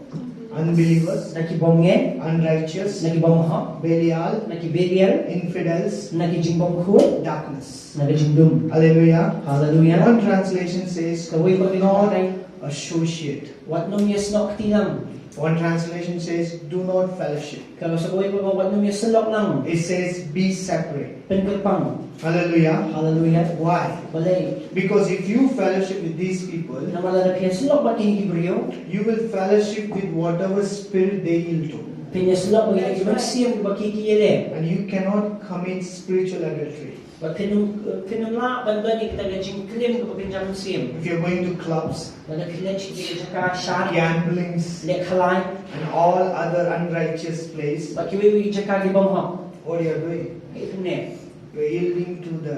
Unbelievers, na ki bymngeit, unrighteous, na ki bymhok, Belial, na ki Belial, infidels, na ki jingbymkhuid, darkness, na ka jingdum. Hallelujah. Hallelujah. One translation says, kawei pat ka jingkren, associate. Wat nym ïasnoh kti lang. One translation says, do not fellowship. Ka sa kawei pat, wat nym ïasyllok lang. It says, be separate. Pynkyrpang. Hallelujah. Hallelujah. Why? Balei? Because if you fellowship with these people, namar lada phi ïasyllok bad kine ki briew, you will fellowship with whatever spirit they yield to. Phin ïasyllok bad kine ki mynsiem ba ki ki ïaleh. And you cannot commit spiritual adultery. Bad phin ym, phin ym lah ban don ïa kata ka jingklim kaba kynja mynsiem. If you're going to clubs, lada phi leit sha ki jaka shad, gamblings, leh khalai, and all other unrighteous place, bad kiwei kiwei ki jaka ki bymhok, what are you doing? Kaei phin leh? You're yielding to the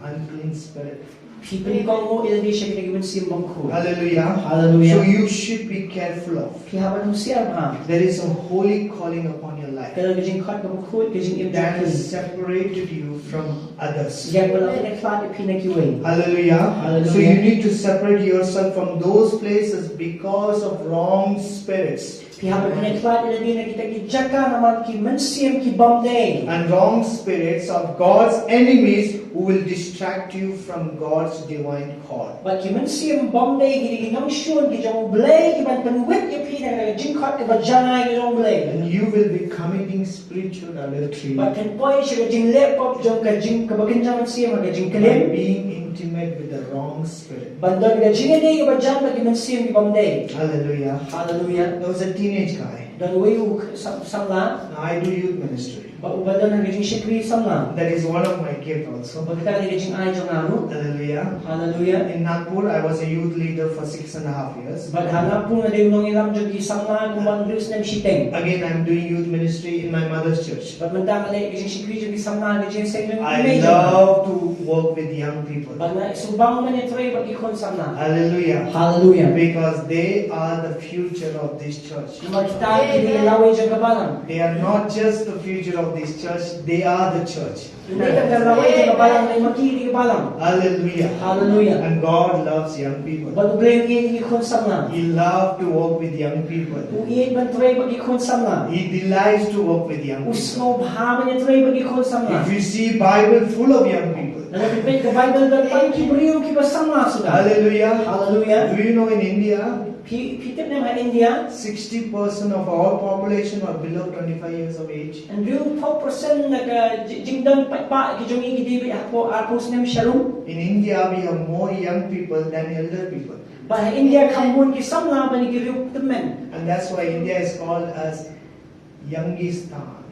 unclean spirit. Phi pynkohnguh ïa lade sha kita ki mynsiem bymkhuid. Hallelujah. Hallelujah. So you should be careful of. Phi hap ban husiar bha. There is a holy calling upon your life. Ka don ka jingkhot kaba khuid, ka jingim jong phi. That has separated you from others. Ïa kaba la pynïakhlad ïa phi na kiwei. Hallelujah. Hallelujah. So you need to separate yourself from those places because of wrong spirits. Phi hap ban pynïakhlad ïa lade na kita ki jaka namar ki mynsiem ki bymdei. And wrong spirits of God's enemies who will distract you from God's divine call. Bad ki mynsiem bymdei, kita ki nongshun ki jong U Blei, ki ban pynwit ïa phi na ka jingkhot kaba janai ka jong U Blei. And you will be committing spiritual adultery. Bad phin poi sha ka jingleh pop jong ka jing, kaba kynja mynsiem, ka jingklim. By being intimate with the wrong spirit. Ban don ka jingïadei kaba jan bad ki mynsiem ki bymdei. Hallelujah. Hallelujah. There was a teenage guy. Don uwei u sam-, samla. Now, I do youth ministry. Ba uba don ka jingshakri samla. That is one of my gift also. Ba kata ka dei ka jingai jong nga ruh. Hallelujah. Hallelujah. In Nagpur, I was a youth leader for six and a half years. Bad ha Nagpur nga dei u nongïalam jong ki samla kumba hynriew snem shiteng. Again, I'm doing youth ministry in my mother's church. Bad mynta nga leh ka jingshakri jong ki samla ha ka jingïaseng jong i mei jong nga. I love to work with young people. Bad nga sngewbang ban ïatrei bad ki khun samla. Hallelujah. Hallelujah. Because they are the future of this church. Namar kita ki dei ki lawei jong ka balang. They are not just the future of this church, they are the church. Ym dei tang ka lawei jong ka balang, hynrei ma ki ki dei ka balang. Hallelujah. Hallelujah. And God loves young people. Bad U Blei u ïeit ïa ki khun samla. He loves to work with young people. U ïeit ban trei bad ki khun samla. He delights to work with young people. U sngewbha ban ïatrei bad ki khun samla. If you see Bible full of young people. Lada phi peit ka Baibl don tang ki briew kiba samla suda. Hallelujah. Hallelujah. Do you know in India, Phi, phi tip ne em ha India? Sixty percent of our population are below twenty-five years of age. Hynriewphew percent na ka ji-, jingdon paidbah ki jong ngi ki dei beit hapoh arphew snem sharum. In India, we have more young people than elder people. Bad ha India kham bun ki samla ban ki riew tymmen. And that's why India is called as Youngistan.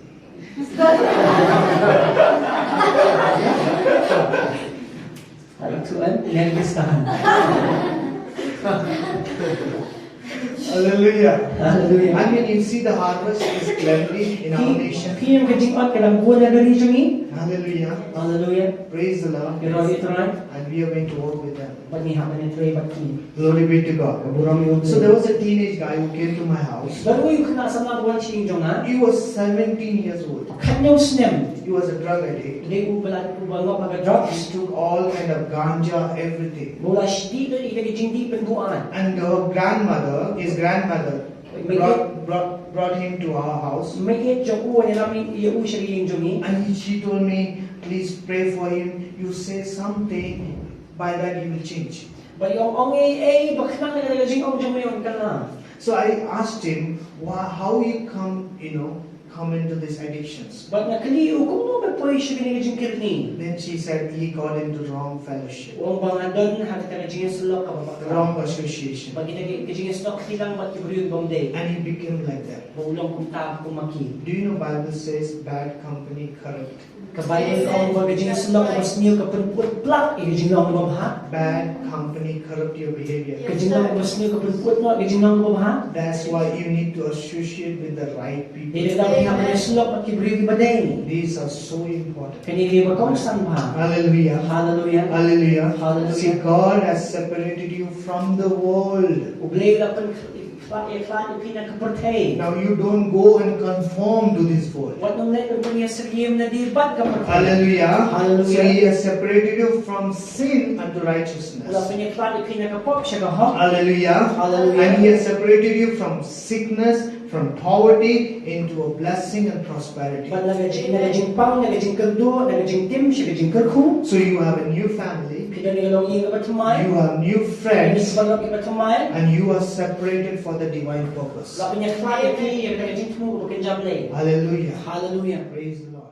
Hallelujah. Hallelujah. I mean, you see, the harvest is plenty in our nation. Phi, phi ïohi ka jingot ka dang bun ha ka ri jong ngi. Hallelujah. Hallelujah. Praise the Lord. Ïaroh ïa u Trai. And we are going to work with them. Bad ngi hap ban ïatrei bad ki. Glory be to God. Ka burom ïa u Blei. So there was a teenage guy who came to my house. Don uwei u khynnah samla uba wan sha ïing jong nga. He was seventeen years old. Khathynñiew snem. He was a drug addict. U dei uba la, uba ngop ha ka drugs. He took all kind of ganja, everything. Ba u la dih ïa ki jingdih pynbuaid. And her grandmother, his grandmother, brought, brought, brought him to our house. Meiieit jong u u wan ïalam ïa u sha ka ïing jong ngi. And he, she told me, "Please pray for him. You say something, by that he will change." Bad i ong, ong ei ei ba khnang na ka jingong jong me, ong, ka la. So I asked him, "Why, how you come, you know, come into these addictions?" Bad nga kylli ïa u, kumno me poi sha kane ka jingkyrni? Then she said he got into wrong fellowship, U ong ba nga don ha kata ka jingïasyllok kaba bakla. Wrong association. Bad kata ka jingïasyllok kti lang bad ki briew ki bym dei. And he became like that. Bad u long kumta kum ma ki. Do you know Bible says bad company corrupt? Ka Baibl ka ong ba ka jingïasyllok kaba sniew ka pynput pla ïa ka jinglong kaba bha. Bad company corrupt your behavior. Ka jinglong kaba sniew ka pynput noh ïa ka jinglong kaba bha. That's why you need to associate with the right people. Dei na kata ka daw phi hap ban ïasyllok bad ki briew kiba dei. These are so important. Kane ka dei kaba kongsan bha. Hallelujah. Haleluia. Hallelujah. Hallelujah. See, God has separated you from the world. U Blei u la pynkhlad ïa phi na ka pyrthei. Now you don't go and conform to this world. Wat nym leit ban pynïasyriem nadien bad ka pyrthei. Hallelujah. Hallelujah. So he has separated you from sin unto U la righteousness. pynïakhlad ïa phi na ka pop sha ka hok. Hallelujah. Hallelujah. And he has separated you from sickness, from poverty into a blessing and prosperity. Bad na ka jing, na ka jingpang, na ka jingkyrduh, na ka jingtim sha ka jingkyrkhu. So you have a new family, Phi don ïa ka longïing kaba thymmai. You have new Phi don friends, ïa ka longïing kaba thymmai. And you are separated for the divine purpose. La pynïakhlad ïa phi ïa ka jingthmu kaba kynja Blei. Hallelujah. Hallelujah. Praise the Lord.